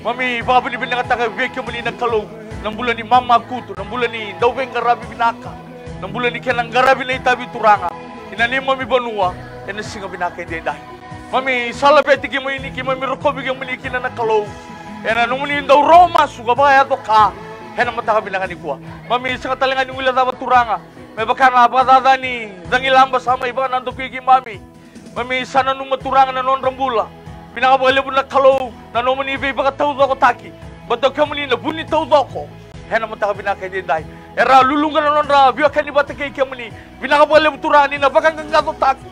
Mami vakavinavinakataka vei kemuni na Kalou na bula ni mama kutu, na bula ni dauveiqaravi vinaka. Na bula ni kena qaravi na itavi turaga ina neimami vanua ena siga vinaka edaidai. Mami sa laveti keimami ni keimami rokovi kemuni kina na Kalou. Ena nomuni dau rogo masu ka vakayaco ka ena mataka vinaka nikua. Mami sega tale ga ni guilecava turaga Me vaka na vakacaca ni cagilaba sa mai vakanadokui keimami. Mami sa nanuma Turaga na nodra bula. Vinaka vakalevu na Kalou na nomuni veivakataucokotaki. Baleta o kemuni na vu ni taucoko. Ena mataka vinaka edaidai. Era luluqa na nodra veiwekani vata kei kemuni. Vinaka vakalevu Turaga ni na vakaqaqacotaki.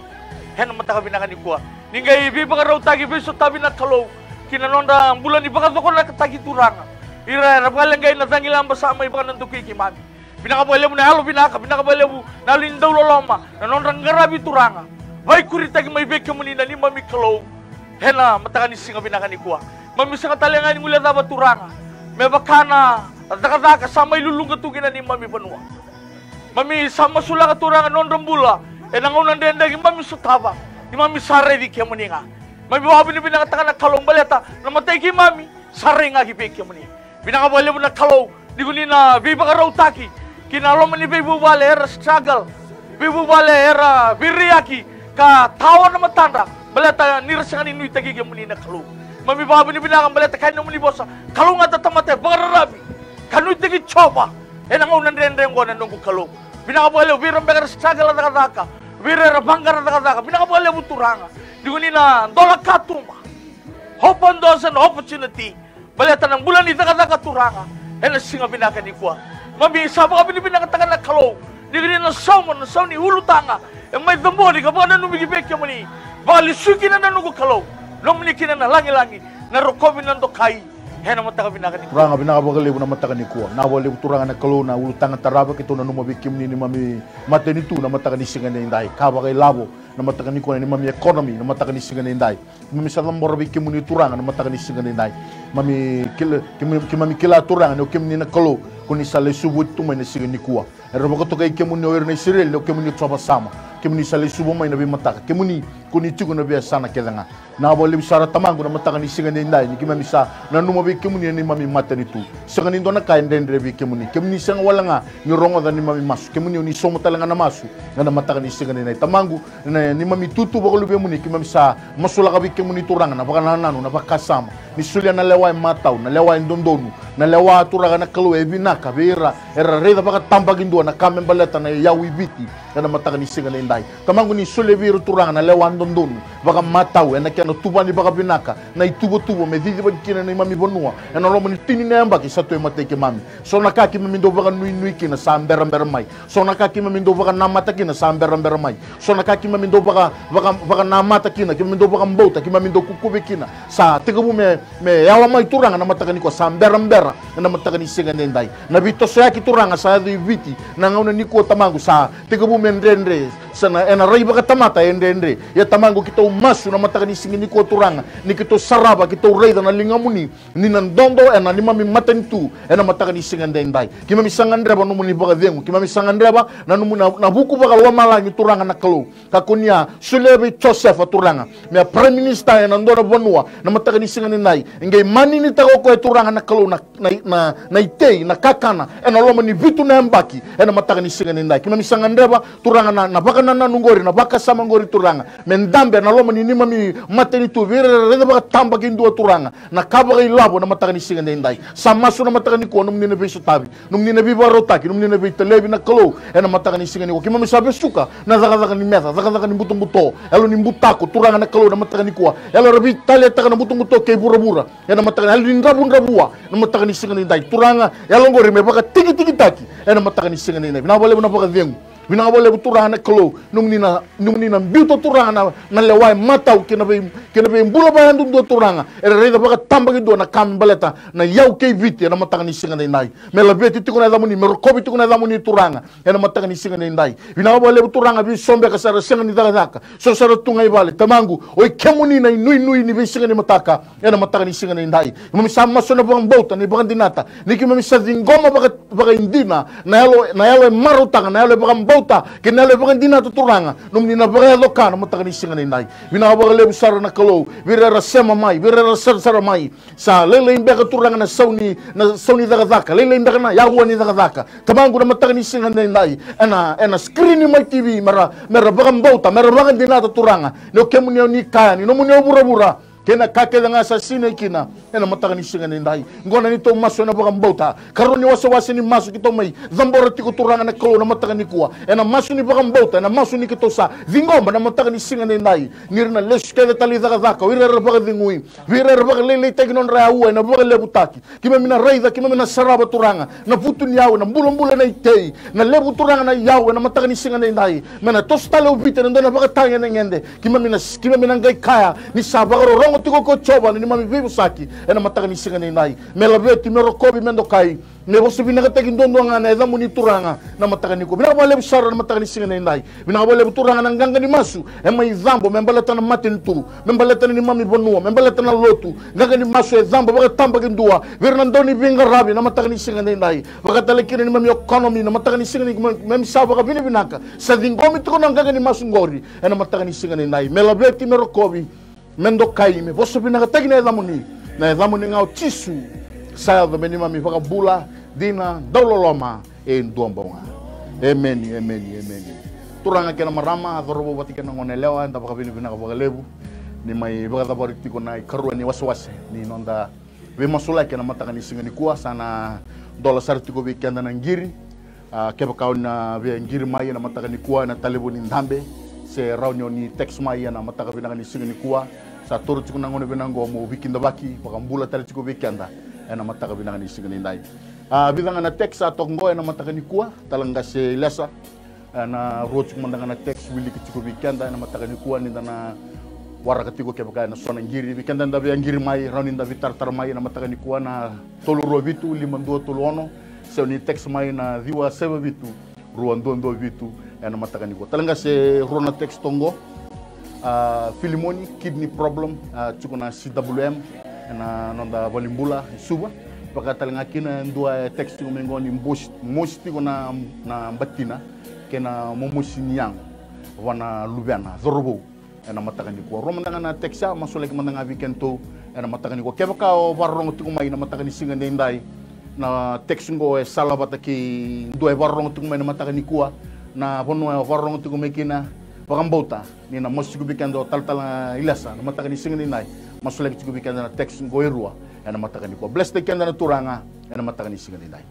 Ena mataka vinaka nikua. Ni qai veivakarautaki veisotavi na Kalou. Ki na nodra bula ni vakacokonakataki Turaga. Ira era vakaleqai na cagilaba sa mai vakanadokui keimami. Vinaka vakalevu na yalo vinaka, vinaka vakalevu na yalo ni dauloloma, na nodra qaravi Turaga. Vaikuritaki mai vei kemuni na neimami Kalou. Ena mataka ni siga vinaka nikua. Mami sega tale ga ni guilecava Turaga. Me vaka na cakacaka sa mai luluqa tu ki na neimami vanua. Mami sa masulaka Turaga nodra bula. Ena gauna dredre keimami sotava. Ni mami sa raici kemuni ga. Mami vakavinavinakataka na Kalou baleta na matai keimami. Sa rai ga ki vei kemuni. Vinaka vakalevu na Kalou, ni ko ni na veivakarautaki ki na loma ni veivuvale era struggle, veivuvale era veiraiyaki ka tawa na matadra, baleta ni ra sega ni nuitaki kemuni na Kalou. Mami vakavinavinaka baleta kaya na nomuni vosa, kalougata tamata e vakararavi ka nuitaki Jiova ena gauna dredre oqo na noqu Kalou. Vinaka vakalevu vei ira beka era struggle cakacaka, vei ira era vaqara cakacaka, vinaka vakalevu Turaga, ni ko ni na dola katuba. Open doors and opportunity. Baleta na bula ni cakacaka Turaga ena siga vinaka nikua. Mami sa vakavinavinakataka na Kalou ni ko ni na sauma na sau ni ulutaga e mai cabori ka vakananumi ki vei kemuni. Vakalesui kina na noqu Kalou, nomuni kina na lagilagi, na rokovi, na dokai. Ena mataka vinaka nikua. Turaga, vinaka vakalevu na mataka nikua. Vinaka vakalevu Turaga na Kalou na ulutaga tarava keitou nanuma vei kemuni neimami matanitu na mataka ni siga edaidai. Ka vakailavo na mataka nikua na neimami economy na mataka ni siga edaidai. Keimami sa cabora vei kemuni Turaga na mataka ni siga edaidai. Mami kila, keimami, keimami kila Turaga ni o kemuni na Kalou, ko ni sa lesuvu oti tu mai na siga nikua. Era vakatokai kemuni o ira na Isireli ni o kemuni o Jiova Sama. Kemuni sa lesuva mai na veimataka. Kemuni ko ni tiko na veiyasana kece ga. Vinaka vakalevu sara Tamaqu na mataka ni siga edaidai ni keimami sa nanuma vei kemuni na neimami matanitu. Sega ni dua na ka e dredre vei kemuni. Kemuni sega wale ga ni rogoca neimami masu. Kemuni o ni sauma tale ga na masu ena mataka ni siga edaidai. Tamaqu, na neimami itutu vakaluvemuni keimami sa masulaka vei kemuni Turaga na vakanananu, na vakasama ni solia na lewa e matau, na lewa e dodonu, na lewa Turaga na Kalou e vinaka vei ira era raica vakatabakidua na ka me baleta na iyau i Viti ena mataka ni siga edaidai. Tamaqu ni solia vei ira Turaga na lewa dodonu, vakamatau ena kena tuvani vakavinaka na ituvatuva me cicivaki kina na neimami vanua ena loma ni tini na yabaki sa tu e matai keimami. So na ka keimami dau vakanuinui kina sa berabera mai. So na ka keimami dau vakanamata kina sa berabera mai. So na ka keimami dau vaka, vaka, vakanamata kina, keimami dau vakabauta, keimami dau kukuve kina, sa tekivu me, me yawa mai Turaga na mataka nikua, sa berabera ena mataka ni siga edaidai. Na veitosoyaki Turaga sa yaco i Viti na gauna nikua Tamaqu, sa tekivu me dredre, sa na, ena rai vakatamata e dredre. Ia Tamaqu keitou masu na mataka ni siga nikua Turaga, ni keitou sarava, keitou raica na ligamuni ni na dodo ena neimami matanitu ena mataka ni siga edaidai. Keimami sa gadreva nomuni vakacegu, keimami sa gadreva na nomuni na, na vuku vakalomalagi Turaga na Kalou. Ka ko ni a solia vei Josefa Turaga me a prime minister ena dua na vanua na mataka ni siga edaidai. E qai maninitaka o koya Turaga na Kalou na, na, na, na itei, na kakana ena loma ni vitu na yabaki ena mataka ni siga edaidai. Keimami sa gadreva Turaga na, na vakanananu oqori, na vakasama oqori Turaga, me dabe ena loma ni neimami matanitu vei ira era raica vakatabakidua Turaga na ka vakailavo na mataka ni siga edaidai. Sa masu na mataka nikua nomuni na veisotavi, nomuni na veivakarautaki, nomuni na veitalevi na Kalou ena mataka ni siga nikua. Keimami sa vesuka na cakacaka ni meca, cakacaka ni butobuto, yalo ni butako Turaga na Kalou na mataka nikua. Yalo era veitaletaka na butobuto kei vuravura ena mataka, yalo ni dravudravua na mataka ni siga edaidai. Turaga, yalo oqori me vakatikitikitaki ena mataka ni siga edaidai. Vinaka vakalevu na vakacegu. Vinaka vakalevu Turaga na Kalou, nomuni na, nomuni na biuta Turaga na, na lewa e matau kei na vei, kei na veibula vakayadudua Turaga. Era raica vakatabakidua na ka me baleta na iyau kei Viti ena mataka ni siga edaidai. Me laveti tiko na yacamuni, me rokovi tiko na yacamuni Turaga ena mataka ni siga edaidai. Vinaka vakalevu Turaga vei so beka sa ra sega ni cakacaka, so sa ra tu ga i vale. Tamaqu, o i kemuni na inuinui ni veisiga ni mataka. Ena mataka ni siga edaidai, keimami sa masu ena vakabauta, na ivakadinata ni keimami sa ciqoma vaka, vakaidina na yalo, na yalo e marautaka, na yalo e vakabauta kei na yalo e vakadinata Turaga. Nomuni na vakayaco ka na mataka ni siga edaidai. Vinaka vakalevu sara na Kalou vei ira era sema mai, vei ira era sarasara mai. Sa lailai beka Turaga na sau ni, na sau ni cakacaka, lailai beka na yaua ni cakacaka. Tamaqu na mataka ni siga edaidai, ena, ena screen mai T V, mera, mera vakabauta, mera vakadinata Turaga ni o kemuni o ni kaya ni nomuni o vuravura. kei na ka kece ga sa sinai kina ena mataka ni siga nidai. Qo na neitou masu ena vakabauta. Karua ni wasewase ni masu keitou mai cabora tiko, Turaga na Kalou, na mataka nikua. Ena masu ni vakabauta, ena masu ni keitou sa ciqoma na mataka ni siga nidai, ni ra na lesu kece tale i cakacaka, o ira era vakacegui, vei ira era vakalailaitaki nodra aua ena vakalevutaki. Keimami na raica, keimami na sarava, Turaga, na vutuniyau, na bulabula, na itei, na levu, Turaga, na iyau ena mataka ni siga nidai. Me na toso tale o Viti ena dua na vakatagi ena gede. Keimami na, keimami na qai kaya ni sa vakarorogo tiko ko Jiova na neimami veivosaki ena mataka ni siga nidai. Me laveti, me rokovi, me dokai, me vosa vinakataki duadua ga na yacamuni, Turaga, na mataka nikua. Vinaka vakalevu sara na mataka ni siga nidai. Vinaka vakalevu, Turaga, na qaqa ni masu e mai cabo me baleta na matanitu, me baleta na neimami vanua, me baleta na lotu. Qaqa ni masu e cabo vakatabakidua vei ira na dau ni veiqaravi na mataka ni siga nidai. Vaka tale kina neimami economy na mataka ni siga ni, me, me sa vakavinavinaka. Sa ciqomi tiko na qaqa ni masu qori ena mataka ni siga nidai. Me laveti, me rokovi, me dokai, me vosa vinakataki na yacamuni. Na yacamuni ga o Jisu sa yaco me neimami vakabula dina, dauloloma e dua bau ga. Emeni, emeni, emeni. Turaga kei na marama, cauravou vata kei na goneyalewa, eda vakavinavinaka vakalevu ni mai vakacavari tiko na ikarua ni wasewase ni noda veimasulaki ena mataka ni siga nikua. Sa na dola sara tiko vei keda na qiri. A, kevaka o ni na via qiri mai ena mataka nikua ena talevoni dabe, se rawa ni o ni text mai ena mataka vinaka ni siga nikua. Sa toro tiko na gauna vinaka oqo mo veikidavaki, vakabula tale tiko vei keda ena mataka vinaka ni siga nidai. A, vica ga na text sa toka oqo ena mataka nikua, Tale Qase Ilesa. Ena rua tiko mada ga na text wiliki tiko vei keda ena mataka nikua, ni da na waraka tiko kevaka ena so na qiri. Vei keda da via qiri mai, rawa ni da veitaratara mai ena mataka nikua na tolu rua vitu, lima dua tolu ono, se o ni text mai na ciwa saiva vitu, rua dua dua vitu ena mataka nikua. Tale qase rua na text oqo. A, Filimoni, kidney problem, a, tiko na C W M ena noda valenibula e Suva. Vaka tale ga kina e dua e text tiko mai oqo ni mosi, mosi tiko na, na batina kei na momosi ni yago vua na luvena, cauravou, ena mataka nikua. Rua mada ga na text ya, masulaki mada ga vei kedatou ena mataka nikua. Kevaka o vakarorogo tiko mai na mataka ni siga nidai, na text oqo e sala vata kei dua e vakarorogo tiko mai na mataka nikua. Na vanua e vakarorogo tiko mai kina, vakabauta ni na masu tiko vei keda o Talatala Ilesa na mataka ni siga nidai. Masulaki tiko vei keda na text oqo e rua ena mataka nikua. Bless-taki keda na Turaga ena mataka ni siga nidai.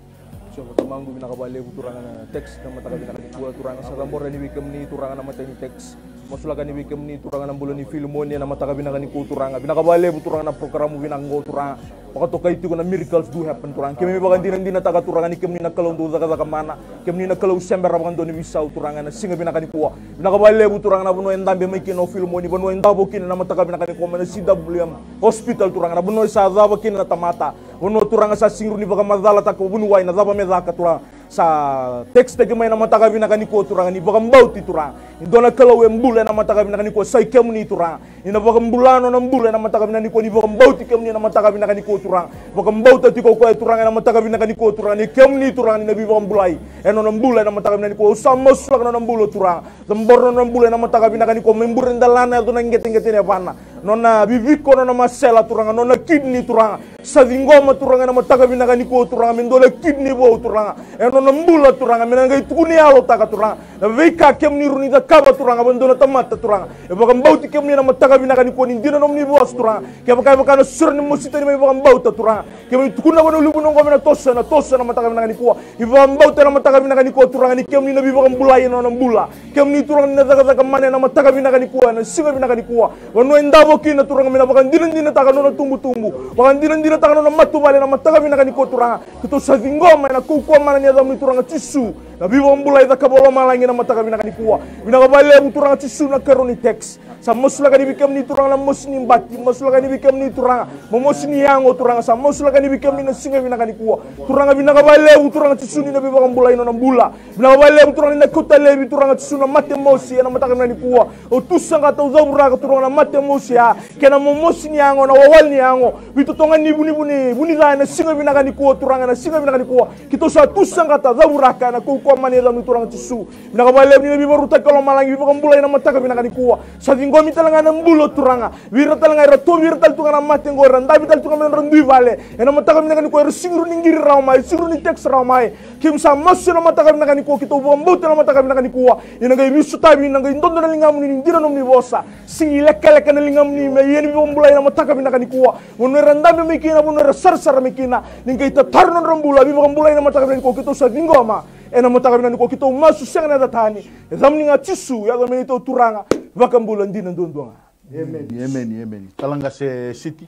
Jiova Tamaqu, vinaka vakalevu Turaga na text na mataka vinaka nikua Turaga. Sa cabora yani vei kemuni Turaga na matai ni text. Masulaka yani vei kemuni Turaga na bula ni Filimoni ena mataka vinaka nikua Turaga. Vinaka vakalevu Turaga na program vinaka oqo Turaga. Vakatokai tiko na miracles do happen Turaga. Keimami vakadinadinataka Turaga ni kemuni na Kalou dau cakacaka mana. Kemuni na Kalou sebera vakadua ni veisau Turaga ena siga vinaka nikua. Vinaka vakalevu Turaga na vanua e dabe mai kina o Filimoni, vanua e davo kina na mataka vinaka nikua mai na C W M hospital Turaga, na vanua e sa cava kina na tamata. Vanua Turaga sa sega ni vakamacalataka vuniwai na cava me caka Turaga. Sa text-taki mai na mataka vinaka nikua Turaga ni vakabauti Turaga ni dua na Kalou e bula ena mataka vinaka nikua, sa i kemuni Turaga. Ni na vakabula na nona bula ena mataka vinaka nikua, ni vakabauti kemuni ena mataka vinaka nikua Turaga. Vakabauta tiko o koya Turaga ena mataka vinaka nikua Turaga, ni kemuni Turaga ni na veivakabulai ena nona bula ena mataka vinaka nikua. Au sa masulaka na nona bula Turaga. Cabora na nona bula ena mataka vinaka nikua, mai bure dalana, yaco na qeteqete ni yavana, nona viviko, nona masela Turaga, nona kidney Turaga. Sa ciqoma Turaga ena mataka vinaka nikua Turaga me dua na kidney vou Turaga ena nona bula Turaga, me na qai tukuni yalotaka Turaga na veika kemuni rawa ni cakava Turaga vua e dua na tamata Turaga. E vakabauti kemuni ena mataka vinaka nikua ni dina na nomuni vosa Turaga. Kevaka e vaka na sore ni mosi tani mai vakabauta Turaga, keimami tukuna vua na ulunivanua oqo me na toso, ena toso ena mataka vinaka nikua. Ni vakabauta ena mataka vinaka nikua Turaga ni kemuni na veivakabulai ena nona bula. Kemuni Turaga ni na cakacaka mana ena mataka vinaka nikua, ena siga vinaka nikua. Vanua e davo kina Turaga me na vakadinadinataka na nona tubutubu, vakadinadinataka na nona matavuvale ena mataka vinaka nikua Turaga. Keitou sa ciqoma ena kaukauwa mana ni yacamuni Turaga Jisu, na veivakabulai caka vua lomalagi ena mataka vinaka nikua. Vinaka vakalevu Turaga Jisu na karua ni text. Sa masulaka yani vei kemuni Turaga na mosi ni bati, masulaka yani vei kemuni Turaga momosi ni yago Turaga, sa masulaka yani vei kemuni na siga vinaka nikua. Turaga vinaka vakalevu Turaga Jisu ni na veivakabulai na nona bula. Vinaka vakalevu Turaga ni na kauta laivi Turaga Jisu na mate mosi ena mataka vinaka nikua. Au tu saqata, au cavuraka Turaga na mate mosi ya kei na momosi ni yago, na wawale ni yago, veitotogani ni vunivuni, vuni ca ena siga vinaka nikua Turaga, ena siga vinaka nikua. Keitou sa tu saqata, cavuraka ena kau koya mai na yacamuni Turaga Jisu. Vinaka vakalevu ni na veivakarautaki ka lomalagi, veivakabulai na mataka vinaka nikua. Sa ciqomi tale ga na bula Turaga vei ira tale ga era tauvi ira tale tu ga na mate oqo, era davi tale tu ga mai na nodra dui vale. Ena mataka vinaka nikua era sega ni qiri rawa mai, sega ni text rawa mai. Keimami sa masu ena mataka vinaka nikua, keitou vakabauta ena mataka vinaka nikua ni na qai veisotavi, ni na qai dodo na ligamuni ni dina na nomuni vosa. Sega ni lekaleka na ligamuni me ia ni veivakabulai ena mataka vinaka nikua. Vanua era dabe mai kina, vanua era sarasara mai kina, ni qai tatara na nodra bula, veivakabulai na mataka vinaka nikua, keitou sa ciqoma ena mataka vinaka nikua, keitou masu sega na yaca tani. E yacamuni ga Jisu, yaco me neitou Turaga, vakabula dina duadua ga. Emeni, emeni, emeni. Tala qase Siti,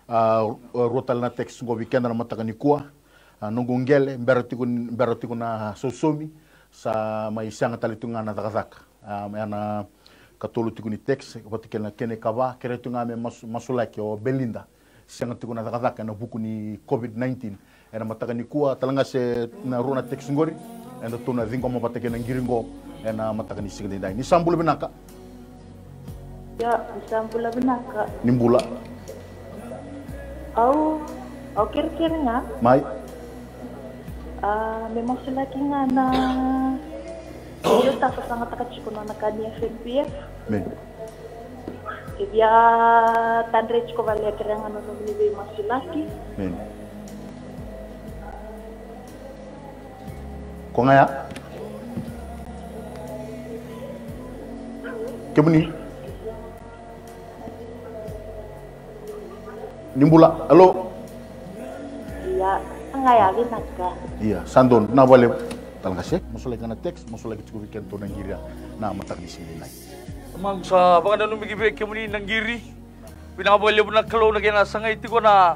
a, rua tale na text qo vei keda na mataka nikua. A, noqu qele, bera tiko, bera tiko na sausaumi, sa mai sega tale tiko ga na cakacaka. A, ena katolu tiko ni text, vata kei na kena ikava, kerea tiko ga me masu, masulaki o Belinda. Sega tiko na cakacaka ena vuku ni COVID nineteen. Ena mataka nikua, tale qase na rua na text qori, eda tou na ciqoma vata kei na qiri qo, ena mataka ni siga edaidai. Ni sa bula vinaka. Ia, ni sa bula vinaka. Ni bula. Au, au kerekere ga. Mai. A, me masulaki ga na, io, tafa sagataka tiko na nona ka ni F N P F. Me. Ke via tadre tiko vale, kerea ga na nomuni veimasulaki. Me. Ko ga ya? Kemuni? Ni bula, alo? Ia, sa ga ya, vinaka. Ia, sa donu, vinaka vakalevu. Tale qase, masulaki ga na text, masulaki tiko vei kedatou na qiri ena mataka ni siga edaidai. Tamaqu, sa vakananumi ki vei kemuni na qiri. Vinaka vakalevu na Kalou na kena sagai tiko na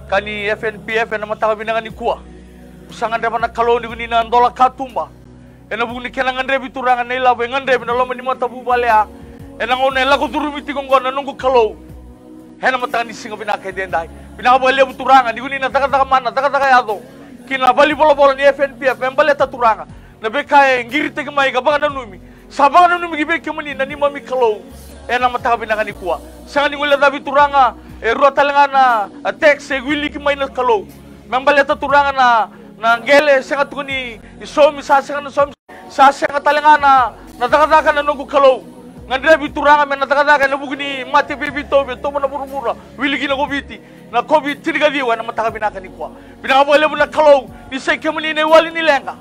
ka ni F N P F ena mataka vinaka nikua. Au sa gadreva na Kalou ni ko ni na dola katuba. Ena vuku ni kena gadrevi Turaga na ilavo e gadrevi na loma ni matavuvale ya. Ena gauna e lako curumi tiko oqo na noqu Kalou. Ena mataka ni siga vinaka edaidai. Vinaka vakalevu Turaga ni ko ni na cakacaka mana, cakacaka yaco ki na valenivolavola ni F N P F me baleta Turaga na veika e qiritaki mai ka vakananumi. Sa vakananumi ki vei kemuni na neimami Kalou ena mataka vinaka nikua. Sega ni guilecavi Turaga, e rua tale ga na, a, text e wiliki mai na Kalou. Me baleta Turaga na, na qele e sega tiko ni saumi, sa sega na saumi, sa sega tale ga na, na cakacaka na noqu Kalou. Gadrevi Turaga me na cakacaka ena vuku ni mate veiveitauvi e tauva na vuravura, wili kina ko Viti. Na COVID tinikaciwa ena mataka vinaka nikua. Vinaka vakalevu na Kalou ni sa i kemuni na iwali ni leqa.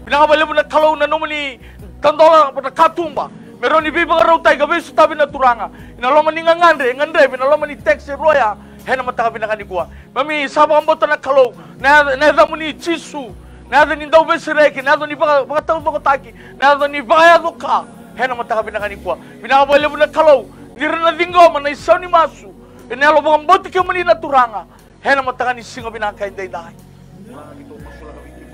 Vinaka vakalevu na Kalou na nomuni tadola na katuba me rawa ni veivakarautaki ka veisotavi na Turaga ena loma ni gagadre e gadrevi ena loma ni text e rua ya ena mataka vinaka nikua. Keimami sa vakabauta na Kalou na, na yacamuni Jisu, na yaca ni Dauveisereki, na yaca ni vaka, vakataucokotaki, na yaca ni vakayaco ka ena mataka vinaka nikua. Vinaka vakalevu na Kalou ni ra na ciqoma na isau ni masu ena yalo vakabauti kemuni na Turaga ena mataka ni siga vinaka edaidai.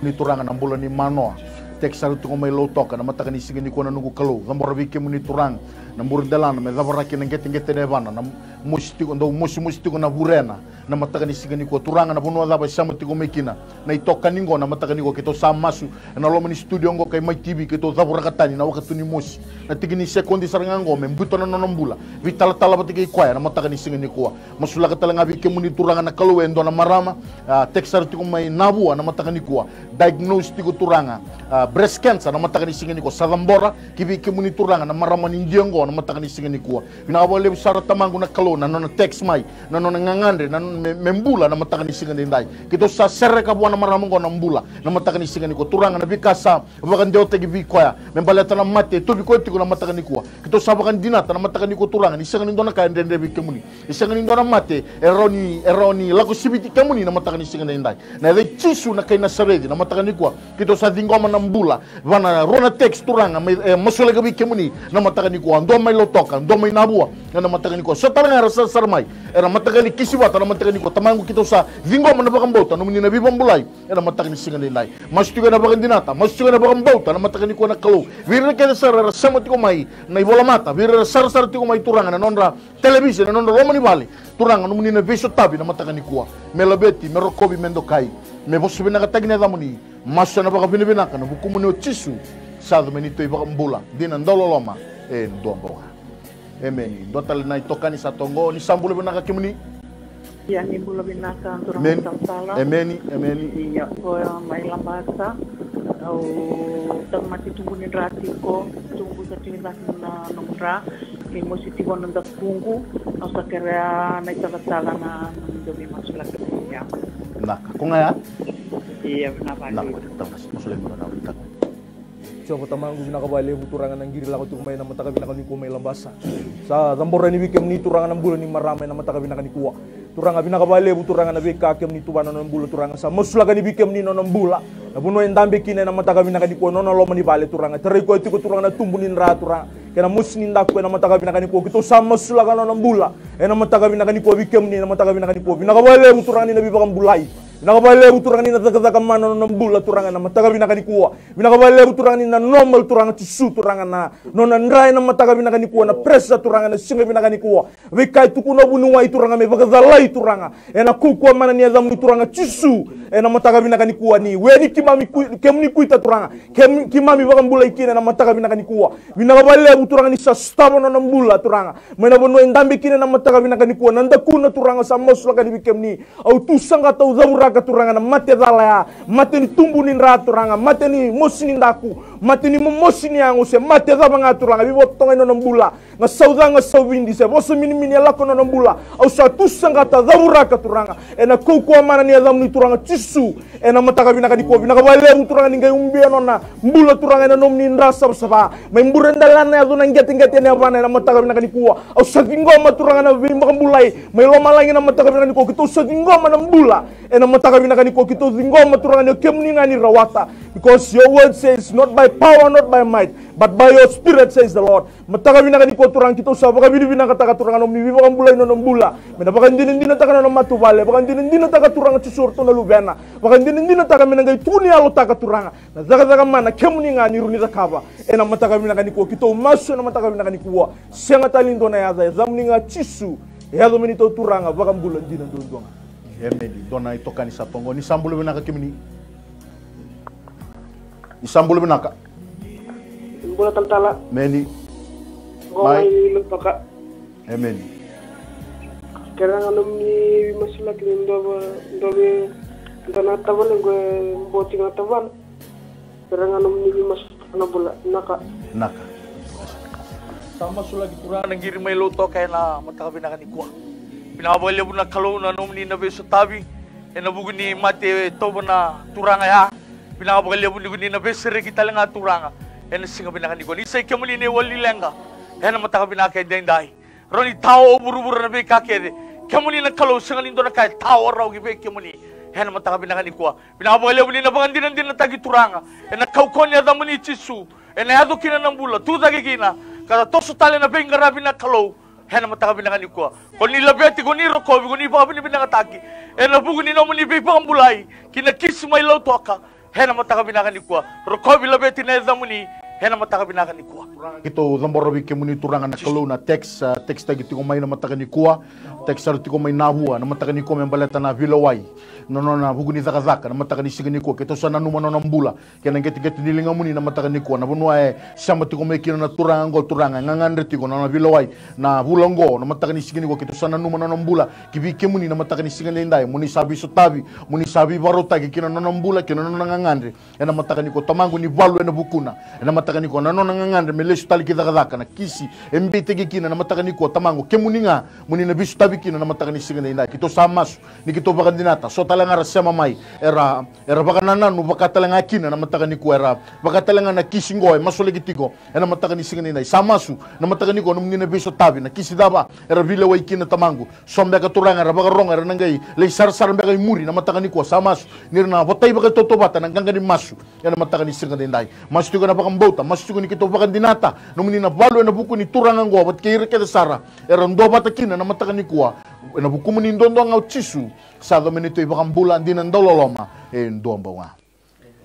Ni Turaga na bula ni Manoa, text sara tiko mai Lautoka na mataka ni siga nikua na noqu Kalou. Cabora vei kemuni Turaga na bure delana me cavaraki na qeteqete na yavana, na mosi tiko, dau mosimosi tiko na vurena na mataka ni siga nikua. Turaga, na vanua cava e sema tiko mai kina na itokani qo na mataka nikua, keitou sa masu ena loma ni studio qo kai Mai T V, keitou cavuraka tani na wakatu ni mosi. Na tiki ni sekodi sara ga qo me buto na nona bula, veitalatala vata kei koya na mataka ni siga nikua. Masulaka tale ga vei kemuni Turaga na Kalou e dua na marama, a, text sara tiko mai Navua na mataka nikua. Diagnose tiko Turaga, a, breast cancer na mataka ni siga nikua. Sa cabora ki vei kemuni Turaga na marama ni dia qo na mataka ni siga nikua. Vinaka vakalevu sara Tamaqu na Kalou na nona text mai, na nona gagadre, na nona me, me bula na mataka ni siga edaidai. Keitou sa sereka vua na marama qo na bula na mataka ni siga nikua. Turaga, na veika sa vakadewataki vei koya me baleta na mate e tauvi koya tiko na mataka nikua, keitou sa vakadinata na mataka nikua Turaga ni sega ni dua na ka e dredre vei kemuni. E sega ni dua na mate e rawa ni, e rawa ni lako siviti kemuni na mataka ni siga edaidai. Na yaca i Jisu na kai Nasareci na mataka nikua, keitou sa ciqoma na bula. Va na rua na text Turaga mai, e, masulaka vei kemuni na mataka nikua. Dua mai Lautoka, dua mai Navua ena mataka nikua. So tale ga era sarasara mai, era mataqali kisi vata na mataka nikua. Tamaqu, keitou sa ciqoma na vakabauta, nomuni na veivakabulai ena mataka ni siga edaidai. Masu tiko ena vakadinata, masu tiko ena vakabauta na mataka nikua na Kalou. Vei ira kece sara era sema tiko mai na ivolamata, vei ira era sarasara tiko mai Turaga na nodra television, na nodra loma ni vale. Turaga, nomuni na veisotavi na mataka nikua me laveti, me rokovi, me dokai, me vosa vinakataki na yacamuni. Masu ena vakavinavinaka ena vukumuni o Jisu, sa yaco me neitou iVakabula dina, dauloloma e dua bau ga. Emeni. Dua tale na itokani sa tu qo, ni sa bula vinaka kemuni. Ia, ni bula vinaka, Turaga Talatala. Emeni, emeni. Ia, ko ya mai Labasa. Au Tamata tubu ni dra tiko, tubu sa tiko ni dra na nomu dra, ni mosi tiko na dakuqu, au sa kerea na italatala na nomu dau veimasulaki ni au. Naka, ko ga ya? Ia, vinaka valevu. Naka, ko tau na masulaki na nomu dra. Jiova tamaqu, vinaka valevu Turaga na qiri lako tiko mai na mataka vinaka nikua mai Labasa. Sa cabora yani vei kemuni Turaga na bula ni marama ena mataka vinaka nikua. Turaga, vinaka valevu Turaga na veika kemuni tuvana na nona bula Turaga, sa masulaka yani vei kemuni na nona bula. Na vanua e dabe kina ena mataka vinaka nikua, nona loma ni vale Turaga. Tarai koya tiko Turaga na tubu ni dra Turaga, kei na mosi ni daku ena mataka vinaka nikua. Keitou sa masulaka na nona bula ena mataka vinaka nikua vei kemuni ena mataka vinaka nikua. Vinaka valevu Turaga ni na veivakabulai. Vinaka valevu Turaga ni na cakacaka mana na nona bula Turaga ena mataka vinaka nikua. Vinaka valevu Turaga ni na normal Turaga Jisu Turaga na nona dra ena mataka vinaka nikua, na pressure Turaga ena siga vinaka nikua. Veika e tukuna o vuniwai Turaga me vakacalai Turaga. Ena kaukauwa mana ni yacamuni Turaga Jisu. Ena mataka vinaka nikua ni weni keimami kui-, kemuni kuita Turaga. Kem-, keimami vakabulai kina ena mataka vinaka nikua. Vinaka valevu Turaga ni sa sotava na nona bula Turaga. Mai na vanua e dabe kina ena mataka vinaka nikua. Na dakuna Turaga sa masulaka yani vei kemuni. Au tu saqata, au cavuraka Turaga na mate cala ya. Mate ni tubu ni dra Turaga. Mate ni mosi ni daku. Mate ni momosi ni yago se mate cava ga Turaga. Veivakatokai na nona bula. Ga sau ca, ga sau vidi, se vosa minimini e lako na nona bula. Au sa tu saqata, cavuraka Turaga. Ena kaukauwa mana ni yacamuni Turaga Jisu. Ena mataka vinaka nikua, vinaka valevu Turaga ni qai ubia nona bula Turaga ena nomuni dra savasava. Mai bure dela na yaco na qeteqete ni yavana ena mataka vinaka nikua. Au sa ciqoma Turaga na veivakabulai mai lomalagi ena mataka vinaka nikua. Keitou sa ciqoma na bula ena mataka vinaka nikua. Keitou ciqoma Turaga ni o kemuni ga ni rawata. Because your word says, "Not by power, not by might, but by your spirit," says the Lord. Mataka vinaka nikua Turaga, keitou sa vakavinavinakataka Turaga na nomuni veivakabulai na nona bula. Me na vakadinadinataka na nona matavuvale, vakadinadinataka Turaga Jisu o ratou na luvena. Vakadinadinataka me na qai tukuni yalotaka Turaga na cakacaka mana kemuni ga ni rawa ni cakava. Ena mataka vinaka nikua, keitou masu ena mataka vinaka nikua. Sega tale ni dua na yaca, yacamuni ga Jisu. E yaco me neitou Turaga, vakabula dina duadua ga. Emeni. Dua na itokani sa toqo, ni sa bula vinaka kemuni. Ni sa bula vinaka. Bula talatala. Emeni. Qo mai. Mai Lautoka. Emeni. Kerea ga nomuni veimasulaki ni dua, dua vei, dua na tavale qo e boti ga tavale. Kerea ga nomuni veimasulaki na bula. Naka. Naka. Sa masulaki Turaga na qiri mai Lautoka ena mataka vinaka nikua. Vinaka vakalevu na Kalou na nomuni na veisotavi ena vuku ni mate e tauva na turaga ya. Vinaka vakalevu ni ko ni na veisereki tale ga Turaga ena siga vinaka nikua. Ni sa i kemuni na iwali ni leqa ena mataka vinaka edaidai. Rawa ni tao o vuravura na veika kece. Kemuni na Kalou, sega ni dua na ka e tao rawa ki vei kemuni ena mataka vinaka nikua. Vinaka vakalevu ni na vakadinadinataki Turaga ena kaukauwa ni yacamuni Jisu. Ena yaco kina na bula, tucake kina ka toso tale na veiqaravi na Kalou. Ena mataka vinaka nikua, ko ni laveti, ko ni rokovi, ko ni vakavinavinakataki ena vuku ni nomuni veivakabulai ki na kisi mai Lautoka. Ena mataka vinaka nikua, rokovi, laveti na yacamuni ena mataka vinaka nikua. Keitou cabora vei kemuni Turaga na Kalou na text, a, textaki tiko mai na mataka nikua. Text sara tiko mai Navua na mataka nikua me baleta na veilewai, na nona vuku ni cakacaka na mataka ni siga nikua. Keitou sa nanuma na nona bula kei na qeteqete ni ligamuni na mataka nikua. Na vanua e sema tiko mai kina na turaga oqo Turaga, e gagadre tiko na nona veilewai. Na vula oqo na mataka ni siga nikua keitou sa nanuma na nona bula ki vei kemuni na mataka ni siga edaidai. Mo ni sa veisotavi, mo ni sa veivakarautaki kina nona bula kei na nona gagadre. Ena mataka nikua Tamaqu ni valu ena vukuna. Ena mataka nikua na nona gagadre me lesu tale ki cakacaka, na kisi e beitaki kina na mataka nikua Tamaqu, kemuni ga mo ni na veisotavi kina na mataka ni siga edaidai. Keitou sa masu ni keitou vakadinata, so tale ga era sema mai era, era vakanananu vaka tale ga kina na mataka nikua, era vaka tale ga na kisi qo e masulaki tiko ena mataka ni siga edaidai. Sa masu na mataka nikua nomuni na veisotavi, na kisi cava era veilewai kina Tamaqu. So beka Turaga era vakarogo era na qai lai sarasara beka i muri na mataka nikua. Sa masu ni ra na votai vakaitautauvata na qaqa ni masu ena mataka ni siga edaidai. Masu tiko ena vakabauta, masu tiko ni keitou vakadinata nomuni na valu ena vuku ni turaga oqo vata kei ira kece sara era duavata kina na mataka nikua. Ena vukumuni duadua ga o Jisu, sa yaco me neitou iVakabula dina, dauloloma e dua bau ga.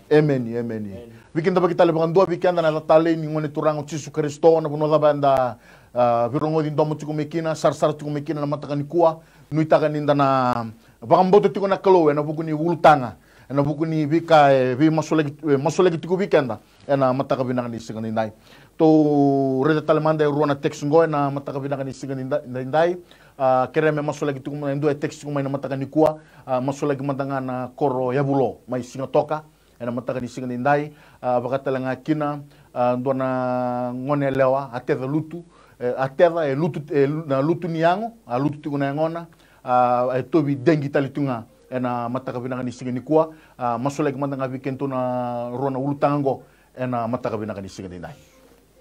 Emeni, emeni. Emeni. Veikidavaki tale vakadua vei keda na yaca talei ni Gone Turaga o Jisu Karisito, na vanua cava eda, a, veirogoci domo tiko mai kina, sarasara tiko mai kina na mataka nikua. Nuitaka ni da na vakabauta tiko na Kalou ena vuku ni ulutaga, ena vuku ni veika e veimasulaki, e masulaki tiko vei keda ena mataka vinaka ni siga edaidai. Tou raica tale mada e rua na text qo ena mataka vinaka ni siga edaidai. A, kerea me masulaki tiko mai, e dua e text tiko mai na mataka nikua. A, masulaki mada ga na koro Yavulo mai Sigatoka. ena mataka ni siga ni dai, a, vaka tale ga kina, a, dua na gone yalewa, a teca lutu, e, a teca, e lutu, e lu-, na lutu ni yago, a lutu tiko na yagona, a, e tovi degi tale tu ga ena mataka vinaka ni siga nikua, a, masulaki mada ga vei kedatou na rua na ulutaga oqo ena mataka vinaka ni siga ni dai.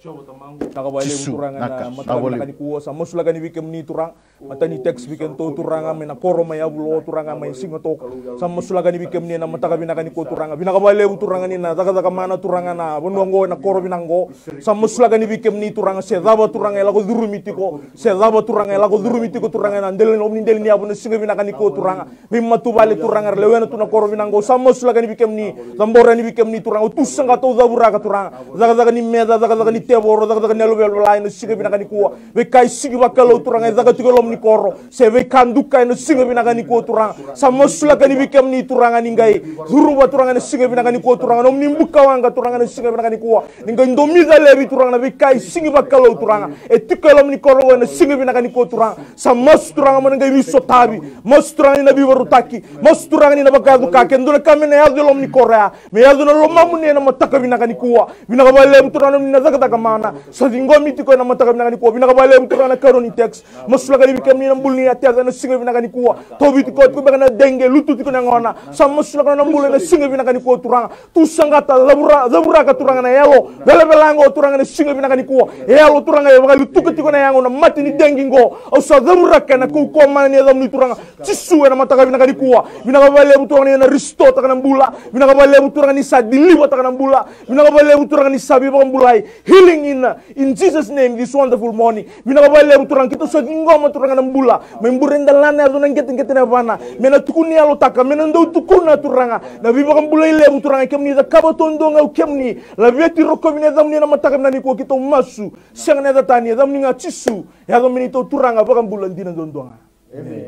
Jiova Tamaqu, vinaka vakalevu Turaga ena mataka vinaka nikua, sa masulaki yani vei kemuni Turaga. Matani text vei kedatou Turaga, mai na koro mai Yavulo Turaga, mai Sigatoka. Sa masulaki yani vei kemuni ena mataka vinaka nikua Turaga. Vinaka vakalevu Turaga ni na cakacaka mana Turaga na vanua oqo ena koro vinaka oqo. Sa masulaki yani vei kemuni Turaga, se cava Turaga e lako curumi tiko, se cava Turaga e lako curumi tiko Turaga ena dela ni, omni dela ni yavu na siga vinaka nikua Turaga. Veimatavuvale Turaga era lewena tu na koro vinaka oqo, sa masulaki yani vei kemuni, cabora yani vei kemuni Turaga, au tu saqata, au cavuraka Turaga. Cakacaka ni meca, cakacaka ni tevoro, cakacaka ni yalo velavela ena siga vinaka nikua. Veika e sigi vakalou Turaga e caka tiko e loma ni koro, se veika duka ena siga vinaka nikua Turaga. Sa masulaki yani vei kemuni Turaga ni qai curuma Turaga ena siga vinaka nikua Turaga, nomuni bukawaqa Turaga ena siga vinaka nikua. Ni qai domica laivi Turaga na veika e sigi vakalou Turaga e tiko e loma ni koro oqo ena siga vinaka nikua Turaga. Sa masu Turaga mo na qai veisotavi. Masu Turaga ni na veivakarautaki. Masu Turaga ni na vakayaco ka, ke dua na ka me na yaco e loma ni koro ya, me yaco na lomamuni ena mataka vinaka nikua. Vinaka vakalevu Turaga nomuni na cakacaka mana. Sa ciqomi tiko ena mataka vinaka nikua. Vinaka vakalevu Turaga na karua ni text. Masulaki yani vei kemuni na bula ni a teca ena siga vinaka nikua. Tovi tiko tiko beka na degi, lutu tiko na yagona. Sa masulaki na bula ena siga vinaka nikua Turaga. Tu saqata, cavura-, cavuraka Turaga na yalo velavela oqo Turaga ena siga vinaka nikua. E yalo Turaga e vakalutuka tiko na yago, na mate ni degi oqo. Au sa cavuraka ena kaukauwa mana ni yacamuni Turaga Jisu ena mataka vinaka nikua. Vinaka vakalevu Turaga ni na restore-taka na bula. Vinaka vakalevu Turaga ni sa deliver-taka na bula. Vinaka vakalevu Turaga ni sa veivakabulai. Healing in, in Jesus' name this wonderful morning. Vinaka vakalevu Turaga, keitou sa ciqoma Turaga na bula mai bure delana, yaco na qeteqete ni yavana, me na tukuni yalotaka, me na dau tukuna Turaga na veivakabulai levu Turaga, kemuni cakava duadua ga o kemuni. Laveti, rokovi na yacamuni ena mataka vinaka nikua, keitou masu, sega na yaca tani, yacamuni ga Jisu, yaca me neitou Turaga, vakabula dina duadua ga. Amen.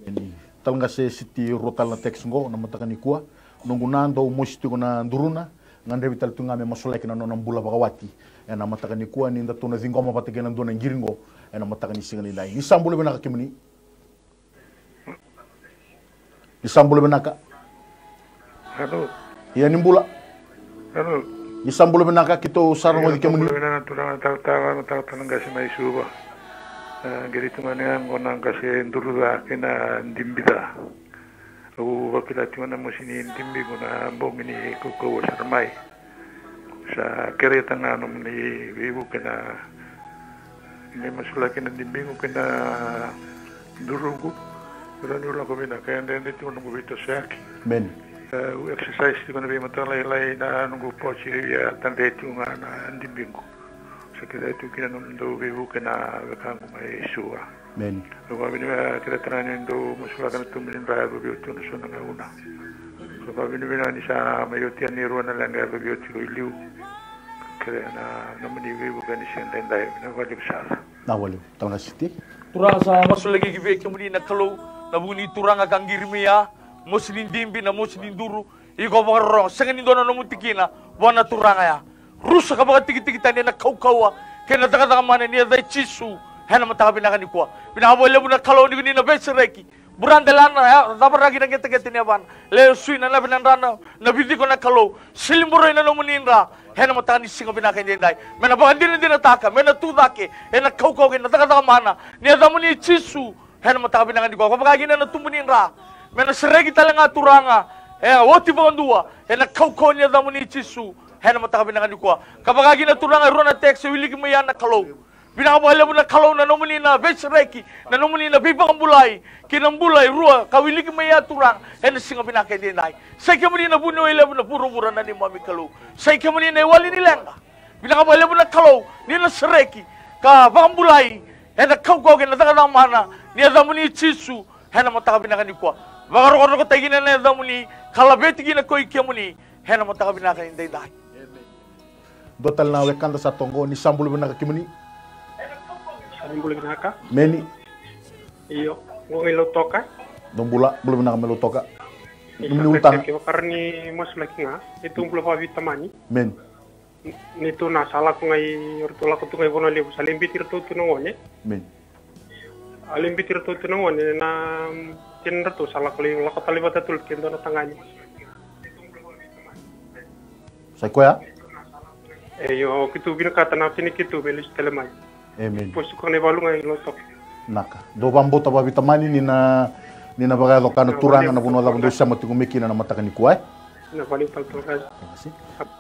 Amen. Tale ga se siti rua tale na text qo na mataka nikua. Noqu na dau mosi tiko na duruna, gadrevi tale tu ga me masulaki na nona bula vakawati. Ena mataka nikua ni datou na ciqoma vata kei na dua na qiri qo ena mataka ni siga ni dai. Ni sa bula vinaka kemuni. Ni sa bula vinaka. Hello. Ia ni bula. Hello. Ni sa bula vinaka, keitou sa rogoci kemuni. Bula vinaka turaga, talatala, talatala qase mai Suva. E, qiri tu ga ni qo na qase Duruca kei na Dibica. Au vakila tu ga na mosi ni Dibiqu na bogi ni kaukauwa sara mai. Sa kerei tale ga nomuni veivuke na me masulaki na Dibiqu kei na Duruqu. Rawa niu lako vinaka, e dredre tiko noqu veitosoyaki. Amen. E, au exercise tiko na veimatalailai na noqu posi, e via tadre tiko ga na Dibiqu. Sa kerei tiko kina nomudou veivuke na wekaqu mai Suva. Amen. Au vakavinavinaka, kerei tale ga ni dou masulaka na tubu ni dra e vakaoti na so na gauna. Au vakavinavinaka ni sa mai oti yani e rua na leqa e vakaoti ko i liu. Kerei na nomuni veivuke ni siga daidai. Vinaka vakalevu sara. Vinaka vakalevu. Tale ga siti. Turaga sa masulaki ki vei kemuni na Kalou, na vu ni turaga ka qiri mai ya, mosi ni Dibi, na mosi ni Duru, iko vakarorogo, sega ni dua na nomu tikina vua na turaga ya. Rusa ka vakatikitiki tani ena kaukauwa kei na cakacaka mana ni yaca i Jisu ena mataka vinaka nikua. Vinaka vakalevu na Kalou ni ko ni na veisereki. Bura delana, ya, cavaraki na qeteqete ni yavana. Lewe sui na nave na drana, na viciko na Kalou. Siliburoi na nomuni dra ena mataka ni siga vinaka edaidai. Me na vakadinadinataka, me na tu cake ena kaukauwa kei na cakacaka mana ni yacamuni Jisu. Ena mataka vinaka nikua, ka vaka kina na tubu ni dra, me na sereki tale ga Turaga. E oti vakadua ena kaukauwa ni yacamuni Jisu. Ena mataka vinaka nikua, ka vaka kina Turaga e rua na text e wiliki mai ya na Kalou. Vinaka vakalevu na Kalou na nomuni na veisereki, na nomuni na veivakabulai kei na bula e rua ka wiliki mai ya Turaga. Ena siga vinaka edaidai, sai kemuni na vuniwai levu na vuravura na neimami Kalou. Sai kemuni na iwali ni leqa. Vinaka vakalevu na Kalou ni na sereki ka vakabulai ena kaukauwa kei na cakacaka mana ni yacamuni Jisu. Ena mataka vinaka nikua, vakarokorokotaki kina na yacamuni ka laveti kina ko i kemuni. Ena mataka vinaka edaidai. Dua tale na wekada sa toqo, ni sa bula vinaka kemuni. Sa bula vinaka. Meni. Io, qo qai Lautoka. Dou bula, bula vinaka mai Lautoka. Ni sa nomuni ulutaga. Ke vakara ni masulaki ga, e tou bula vakaveitamani. Meni. Ni tu na sa lako ga i, o ratou lako tu ga i Vanua Levu, sa lai biuti iratou tu na gone. Amen. A lai biuti iratou tu na gone, na tina ratou sa lako lai, lako tale vata tu ke dua na tagane. Sa i koya? E, io, keitou vinakata na tini keitou me lesu tale mai. Emeni. Posi ko na ivalu ga i Lautoka. Naka. Dou vakabauta vaveitamani ni na, ni na vakayaco ka na Turaga na vanua cava dou sema tiko mai kina na mataka nikua, e? Na vale tau Turaga. Thank you.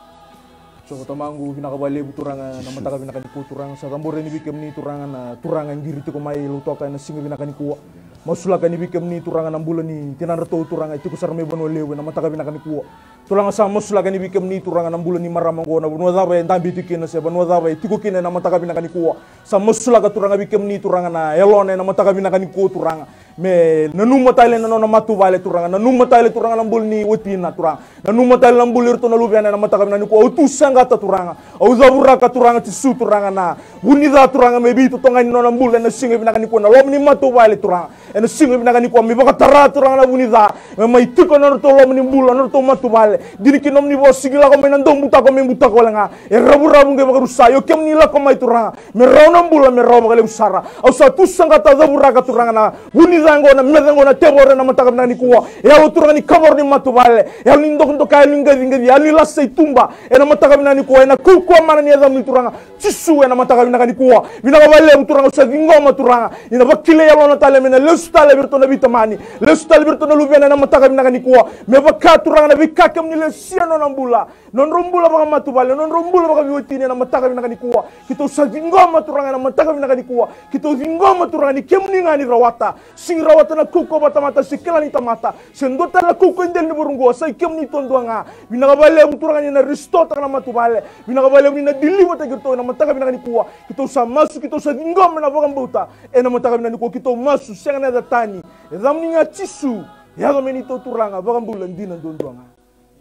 Jiova tamaqu, vinaka vakalevu Turaga na mataka vinaka nikua Turaga. Sa cabori yani vei kemuni Turaga na turaga e qiri tiko mai Lautoka ena siga vinaka nikua. Masulaka yani vei kemuni Turaga na bula ni tinadratou Turaga e tiko sara mai Vanua Levu ena mataka vinaka nikua. Turaga sa masulaka yani vei kemuni Turaga na bula ni marama oqo, na vanua cava e dabe tiko kina se vanua cava e tiko kina ena mataka vinaka nikua. Sa masulaka Turaga vei kemuni Turaga na yalona ena mataka vinaka nikua Turaga. Me nanuma tale na nona matavuvale Turaga, nanuma tale Turaga na bula ni watina Turaga. Nanuma tale na bula iratou na luvena ena mataka vinaka nikua. Au tu saqata Turaga. Au cavuraka Turaga Jisu Turaga na vu ni ca Turaga me veitotogani na nona bula ena siga vinaka nikua ena loma ni matavuvale Turaga. Ena siga vinaka nikua me vakatara Turaga na vu ni ca. Me mai tiko ena nodratou loma ni bula, na nodratou matavuvale. Dina ki na nomuni vosa, sega ni lako mai na daubutako me butako wale ga. E ravuravu qai vakarusa. Io kemuni lako mai Turaga. Me rawa na bula, me rawa vakalevu sara. Au sa tu saqata, cavuraka Turaga na vu ni ca oqo, na meca oqo na tevoro ena mataka vinaka nikua. E yalo Turaga ni kavoro ni matavuvale. E yalo ni dokadoka, e yalo ni qaciqaci, e yalo ni lasa i tuba. Ena mataka vinaka nikua, ena kaukauwa mana ni yacamuni Turaga Jisu ena mataka vinaka nikua. Vinaka vakalevu Turaga, au sa ciqoma Turaga ni na vakilai yalona tale me na lesu tale vei iratou na veitamani. Lesu tale vei iratou na luvena ena mataka vinaka nikua. Me vaka Turaga na veika kemuni lesia na nona bula. Nodrau bula vakamatavuvale, nodrau bula vakaveiwatini ena mataka vinaka nikua. Keitou sa ciqoma Turaga ena mataka vinaka nikua. Keitou ciqoma Turaga ni kemuni ga ni rawata. Sega ni rawata na kaukauwa vakatamata se kila ni tamata. Se dua tale na kaukauwa e dela ni vuravura oqo, sa i kemuni duadua ga. Vinaka vakalevu Turaga ni na restore-taka na matavuvale. Vinaka vakalevu ni na deliver-taki iratou ena mataka vinaka nikua. Keitou sa masu, keitou sa ciqoma ena vakabauta. Ena mataka vinaka nikua keitou masu, sega na yaca tani. E yacamuni ga Jisu. Yaco me neitou Turaga, vakabula dina duadua ga.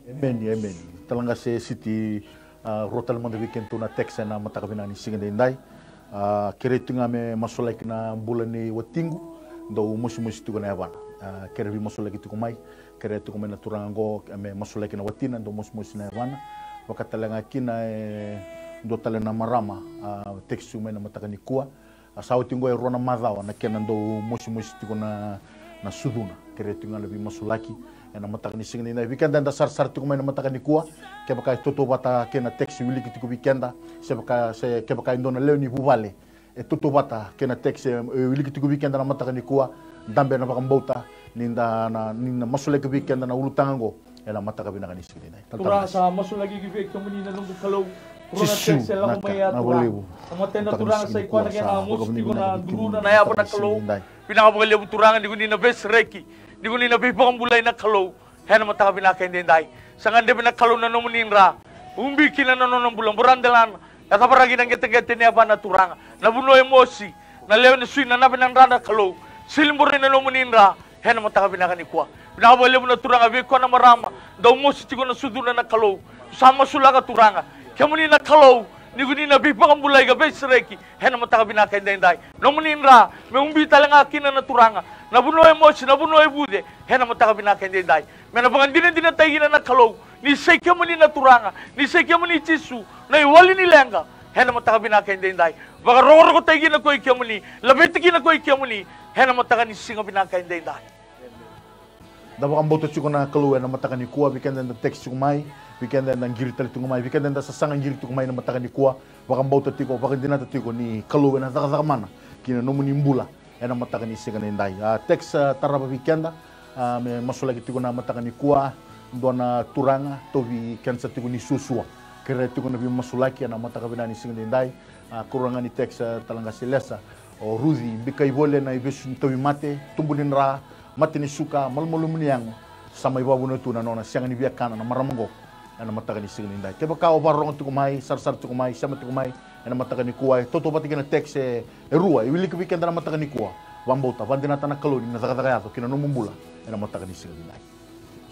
Emeni, emeni. Talaqase Siti, a, rua tale mada vei kedatou na text ena mataka vinaka ni siga edaidai. A, kerei tu ga me masulaki na bula ni watiqu, dau mosimosi tiko na yavana. A, kere veimasulaki tiko mai, kere tiko mai na turaga oqo, me masulaki na watina, dau mosimosi na yavana. Vaka tale ga kina e dua tale na marama, a, text tiko mai na mataka nikua. A sa oti oqo e rua na macawa na kena dau mosimosi tiko na, na sucuna. Kere tiko ga na veimasulaki ena mataka ni siga edaidai. Vei keda eda sarasara tiko mai na mataka nikua, kevaka e tautauvata kei na text e wiliki tiko vei keda, se vaka, se kevaka e dua na lewe ni vuvale e tautauvata kei na text e, e wiliki tiko vei keda na mataka nikua, dabe ena vakabauta, ni da na, ni na masulaki vei keda na ulutaga oqo. Ena mataka vinaka ni siga edaidai. Turaga, sa masulaki ki vei kemuni na noqu Kalou. Turaga, Jisu, text e lako mai ya Turaga. Na matena Turaga sa i koya na kena mosi tiko na duruna na yava na Kalou. Vinaka vakalevu Turaga ni ko ni na veisereki, ni ko ni na veivakabulai na Kalou. Ena mataka vinaka edaidai, sa gadrevi na Kalou na nomuni dra. Ubi kina na nona bula, bora delana. Yacavaraki na qeteqete ni yavana Turaga. Na vanua e mosi, na lewe ni sui, na nave na dra na Kalou. Sili bora na nomuni dra. Ena mataka vinaka nikua. Vinaka vakalevu na Turaga vei koya na marama dau mosi tiko na sucuna na Kalou. Sa masulaka Turaga, kemuni na Kalou, ni ko ni na veivakabulai ka veisereki. Ena mataka vinaka edaidai, nomuni dra me ubi tale ga kina na Turaga, na vanua e mosi, na vanua e vuce. Ena mataka vinaka edaidai, me na vakadinadinataki kina na Kalou ni sa i kemuni na Turaga, ni sa i kemuni Jisu na iwali ni leqa. Ena mataka vinaka edaidai, vakarokorokotaki kina ko i kemuni, laveti kina ko i kemuni. Ena mataka ni siga vinaka edaidai. Da vakabauta tiko na Kalou ena mataka nikua, vei keda eda text tiko mai, vei keda eda qiri tale tiko mai, vei keda eda sasaga qiri tiko mai na mataka nikua. Vakabauta tiko, vakadinata tiko ni Kalou ena cakacaka mana ki na nomuni bula ena mataka ni siga edaidai. A, text, a, tarava vei keda, a, me masulaki tiko na mataka nikua, dua na turaga, tauvi kensa tiko ni suasua. Kerea tiko na veimasulaki ena mataka vinaka ni siga edaidai. A, kuraga ni text, a, Talaqase Lesa. O Ruci, bikai voli ena ivesu ni tauvimate, tubu ni dra, mate ni suka, malumalumu ni yago. Sa mai vakavuna tu na nona sega ni via kana na marama oqo ena mataka ni siga edaidai. Kevaka o vakarorogo tiko mai, sarasara tiko mai, sema tiko mai ena mataka nikua, e tautauvata kei na text e, e rua e wiliki vei keda na mataka nikua. Vakabauta, vakadinata na Kalou ni na cakacaka yaco ki na nomu bula ena mataka ni siga edaidai.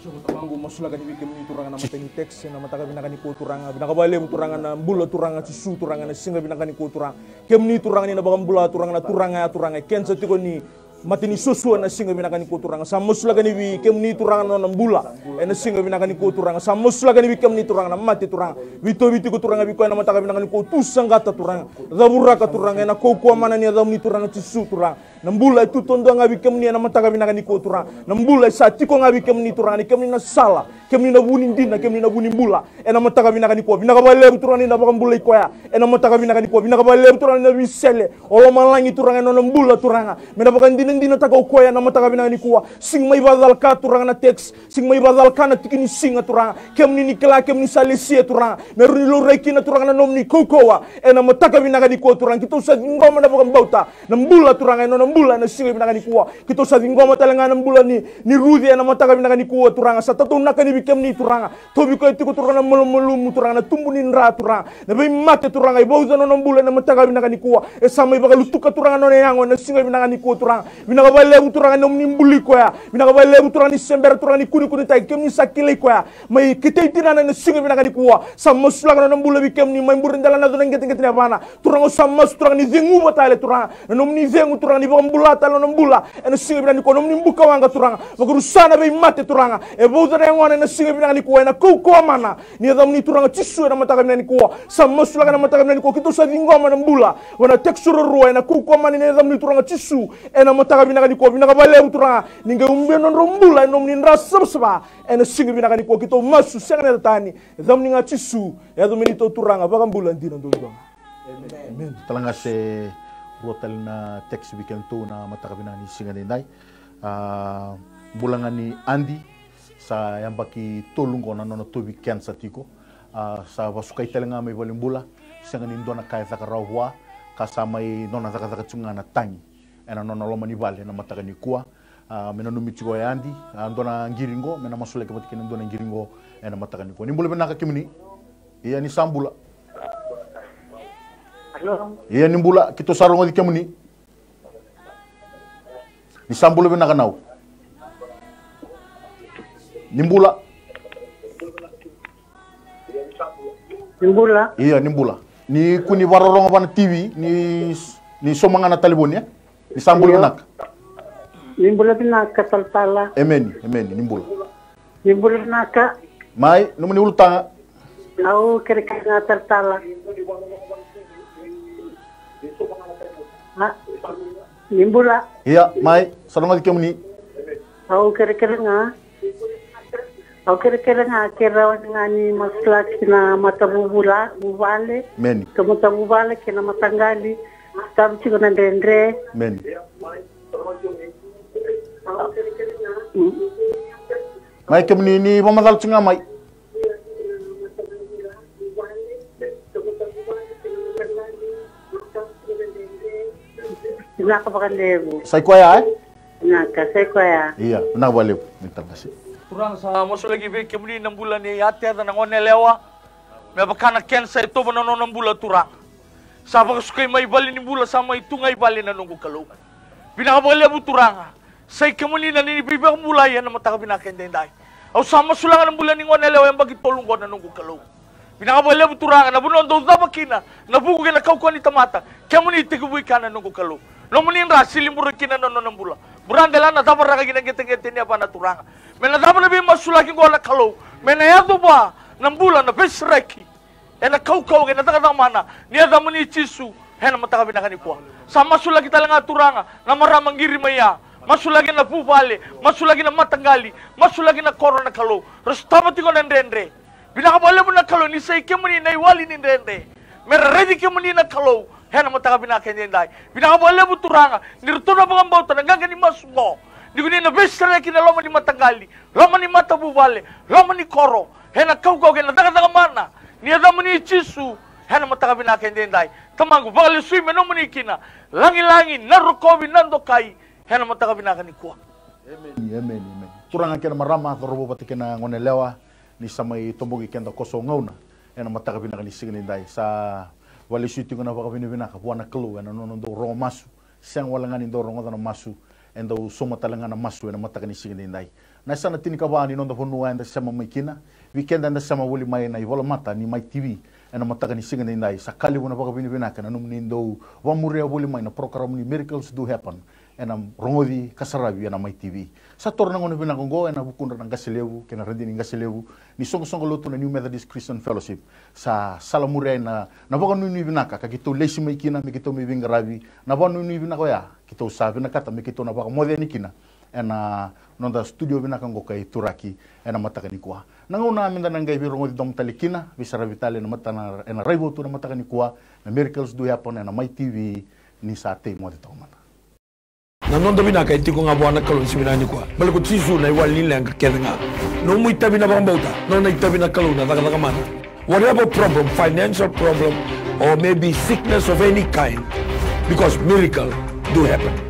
Jiova tamaqu, masulaka yani vei kemuni Turaga na mata ni text ena mataka vinaka nikua Turaga. Vinaka vakalevu Turaga na bula Turaga, Jisu Turaga, ena siga vinaka nikua Turaga. Kemuni Turaga ni na vakabula Turaga, na turaga ya Turaga e kensa tiko ni mate ni suasua ena siga vinaka nikua Turaga. Sa masulaka yani vei kemuni Turaga na nona bula ena siga vinaka nikua Turaga. Sa masulaka yani vei kemuni Turaga na mate Turaga. Veitauvi tiko Turaga vei koya ena mataka vinaka nikua, tu saqata Turaga. Cavuraka Turaga ena kaukauwa mana ni yacamuni Turaga, Jisu Turaga. Na bula e tu taudua ga vei kemuni ena mataka vinaka nikua Turaga. Na bula e sa tiko ga vei kemuni Turaga, ni kemuni na sala, kemuni na vu ni dina, kemuni na vu ni bula. Ena mataka vinaka nikua, vinaka vakalevu Turaga ni na vakabulai koya. Ena mataka vinaka nikua, vinaka vakalevu Turaga ni na veisele o lomalagi Turaga ena nona bula Turaga. Me na vakadinadinataka o koya ena mataka vinaka nikua. Sega ni mai vakacalaka Turaga na text, sega ni mai vakacalaka na tiki ni siga Turaga. Kemuni ni kila, kemuni sa lesia Turaga. Me rawa ni laurai kina Turaga na nomuni kaukauwa ena mataka vinaka nikua Turaga. Keitou sa ciqoma na vakabauta, na bula Turaga ena nona bula ena siga vinaka nikua. Keitou sa ciqoma tale ga na bula ni, ni Ruci ena mataka vinaka nikua Turaga. Sa tataunaka ni vei kemuni Turaga. Tauvi koya tiko Turaga na malumalumu Turaga, na tubu ni dra Turaga, na veimate Turaga, e vauca na nona bula ena mataka vinaka nikua. E sa mai vakalutuka Turaga na nona yago ena siga vinaka nikua Turaga. Vinaka vakalevu Turaga ni nomuni buli koya. Vinaka vakalevu Turaga ni se bera Turaga ni kunekunetaki, kemuni sa kilai koya. Mai ketei tinana ena siga vinaka nikua. Sa masulaka na nona bula vei kemuni, mai bure dela na yaco na qeteqete ni yavana. Turaga au sa masu Turaga ni ceguva tale Turaga na nomuni cegu Turaga, ni vakabula tale na nona bula ena siga vinaka nikua, nomuni buka waqa Turaga. Vakarusa na veimate Turaga. E vauca na yagona ena siga vinaka nikua ena kaukauwa mana ni yacamuni Turaga Jisu ena mataka vinaka nikua. Sa masulaka ena mataka vinaka nikua, keitou sa ciqoma na bula vua na text ruarua ena kaukauwa mana ni yacamuni Turaga Jisu ena mataka vinaka nikua. Vinaka vakalevu Turaga ni qai ubia na nodrau bula ena nomuni dra savasava ena siga vinaka nikua. Keitou masu sega ni yaca tani, yacamuni ga Jisu, yaco me neitou Turaga vakabula dina duadua. Amen. Tale ga se rua tale na text vei kedatou na mataka vinaka ni siga daidai. A, bula ga ni Adi, sa yabaki tolu qo na nona tauvi kensa tiko. A, sa vasukai tale ga mai valenibula, sega ni dua na ka e caka rawa vua, ka sa mai nona cakacaka tiko ga na tagi ena nona loma ni vale ena mataka nikua. A, me nanumi tiko e Adi, a, dua na qiri qo me na masulaki vata kei na dua na qiri qo ena mataka nikua. Ni bula vinaka kemuni. Ia ni sa bula. Alo. Ia ni bula, keitou sa rogoci kemuni. Ni sa bula vinaka nau. Ni bula. Ni bula. Ia ni bula. Ni kua ni vakarorogo vua na T V, ni, ni sauma ga na talevoni, e? Ni sa bula vinaka. Ni bula vinaka talatala. Emeni, emeni, ni bula. Ni bula vinaka. Mai, nomuni ulutaga. Au kerekere ga talatala. A, ni bula. Ia, mai, sa rogoci kemuni. Au kerekere ga. Au kerekere ga ke rawa ni ga ni masulaki na matavuvula, vuvale. Emeni. Ke matavuvale, ke na mataqali. Tavu tiko na dredre. Emeni. Mm. Mai kemuni ni vakamacala tiko ga mai. Vinaka vakalevu. Sa i koya, e? Vinaka, sa i koya. Ia, vinaka vakalevu. Ni tavasi. Turaga sa masulaki vei kemuni na bula nei Ateca na goneyalewa. Me vaka na kensa e tauva na nona bula Turaga. Sa vakasukai mai valenibula, sa mai tu ga i vale na noqu Kalou. Vinaka vakalevu Turaga. Sa i kemuni na ni veivakabulai ena mataka vinaka edaidai. Au sa masulaka na bula ni goneyalewa yabaki tolu qo na noqu Kalou. Vinaka vakalevu Turaga na vanua dau cava kina na vuku kei na kaukauwa ni tamata. Kemuni tekivu i kea na noqu Kalou. Nomuni dra sili bure kina na nona bula. Bura dela na cavaraka kina qeteqete ni yavana Turaga. Me na cava na veimasulaki qo na Kalou. Me na yaco vua na bula na veisereki. Ena kaukauwa kei na cakacaka mana ni yacamuni Jisu ena mataka vinaka nikua. Sa masulaki tale ga Turaga na marama qiri mai ya. Masulaki na vuvale, masulaki na mataqali, masulaki na koro na Kalou. Ra sotava tiko na dredre. Vinaka vakalevu na Kalou ni sa i kemuni na iwali ni dredre. Me ra raici kemuni na Kalou ena mataka vinaka edaidai. Vinaka vakalevu Turaga ni ratou na vakabauta na qaqa ni masu qo. Ni koni na veisereki na loma ni mataqali, loma ni matavuvale, loma ni koro. Ena kaukauwa kei na cakacaka mana ni yacamuni Jisu ena mataka vinaka edaidai. Tamaqu, vakalesui me nomuni kina lagilagi, na rokovi, na dokai ena mataka vinaka nikua. Emeni, emeni, emeni. Turaga kei na marama, cauravou vata kei na goneyalewa, ni sa mai toboki keda koso gauna ena mataka vinaka ni siga nidai. Sa vakalesui tiko na vakavinavinaka vua na Kalou ena nona dau rogo masu. Sega wale ga ni dau rogoca na masu, e dau sauma tale ga na masu ena mataka ni siga nidai. Na yasana tinikava ni noda vanua eda sema mai kina, vei keda eda sema voli mai na ivolamata ni Mai T V ena mataka ni siga nidai. Sa ka levu na vakavinavinaka ena nomuni dau vakamuria voli mai na program ni Miracles Do Happen, ena rogoci ka saravi ena Mai T V. Sa toro na gauna vinaka oqo ena vukudra na qase levu kei na radini qase levu ni soqosoqo lotu na New Methodist Christian Fellowship. Sa salamuria na, na vakanuinui vinaka ka keitou lesi mai kina me keitou mai veiqaravi. Na vakanuinui vinaka oya Keitou sa vinakata me keitou na vakamoce yani kina ena noda studio vinaka oqo kai Turaki ena mataka nikua. Na gauna meda na qai veirogoci domo tale kina, veisaravi tale ena matana, ena raivotu ena mataka nikua, na Miracles Do Happen ena Mai T V. Ni sa tei moce toka mada. Na noda vinaka e tiko ga vua na Kalou ni siga vinaka nikua. Baleta ko Jisu na iwali ni leqa kece ga. Nomu itavi na vakabauta, nona itavi na Kalou na cakacaka mana. Whatever problem, financial problem, or maybe sickness of any kind, because miracle do happen.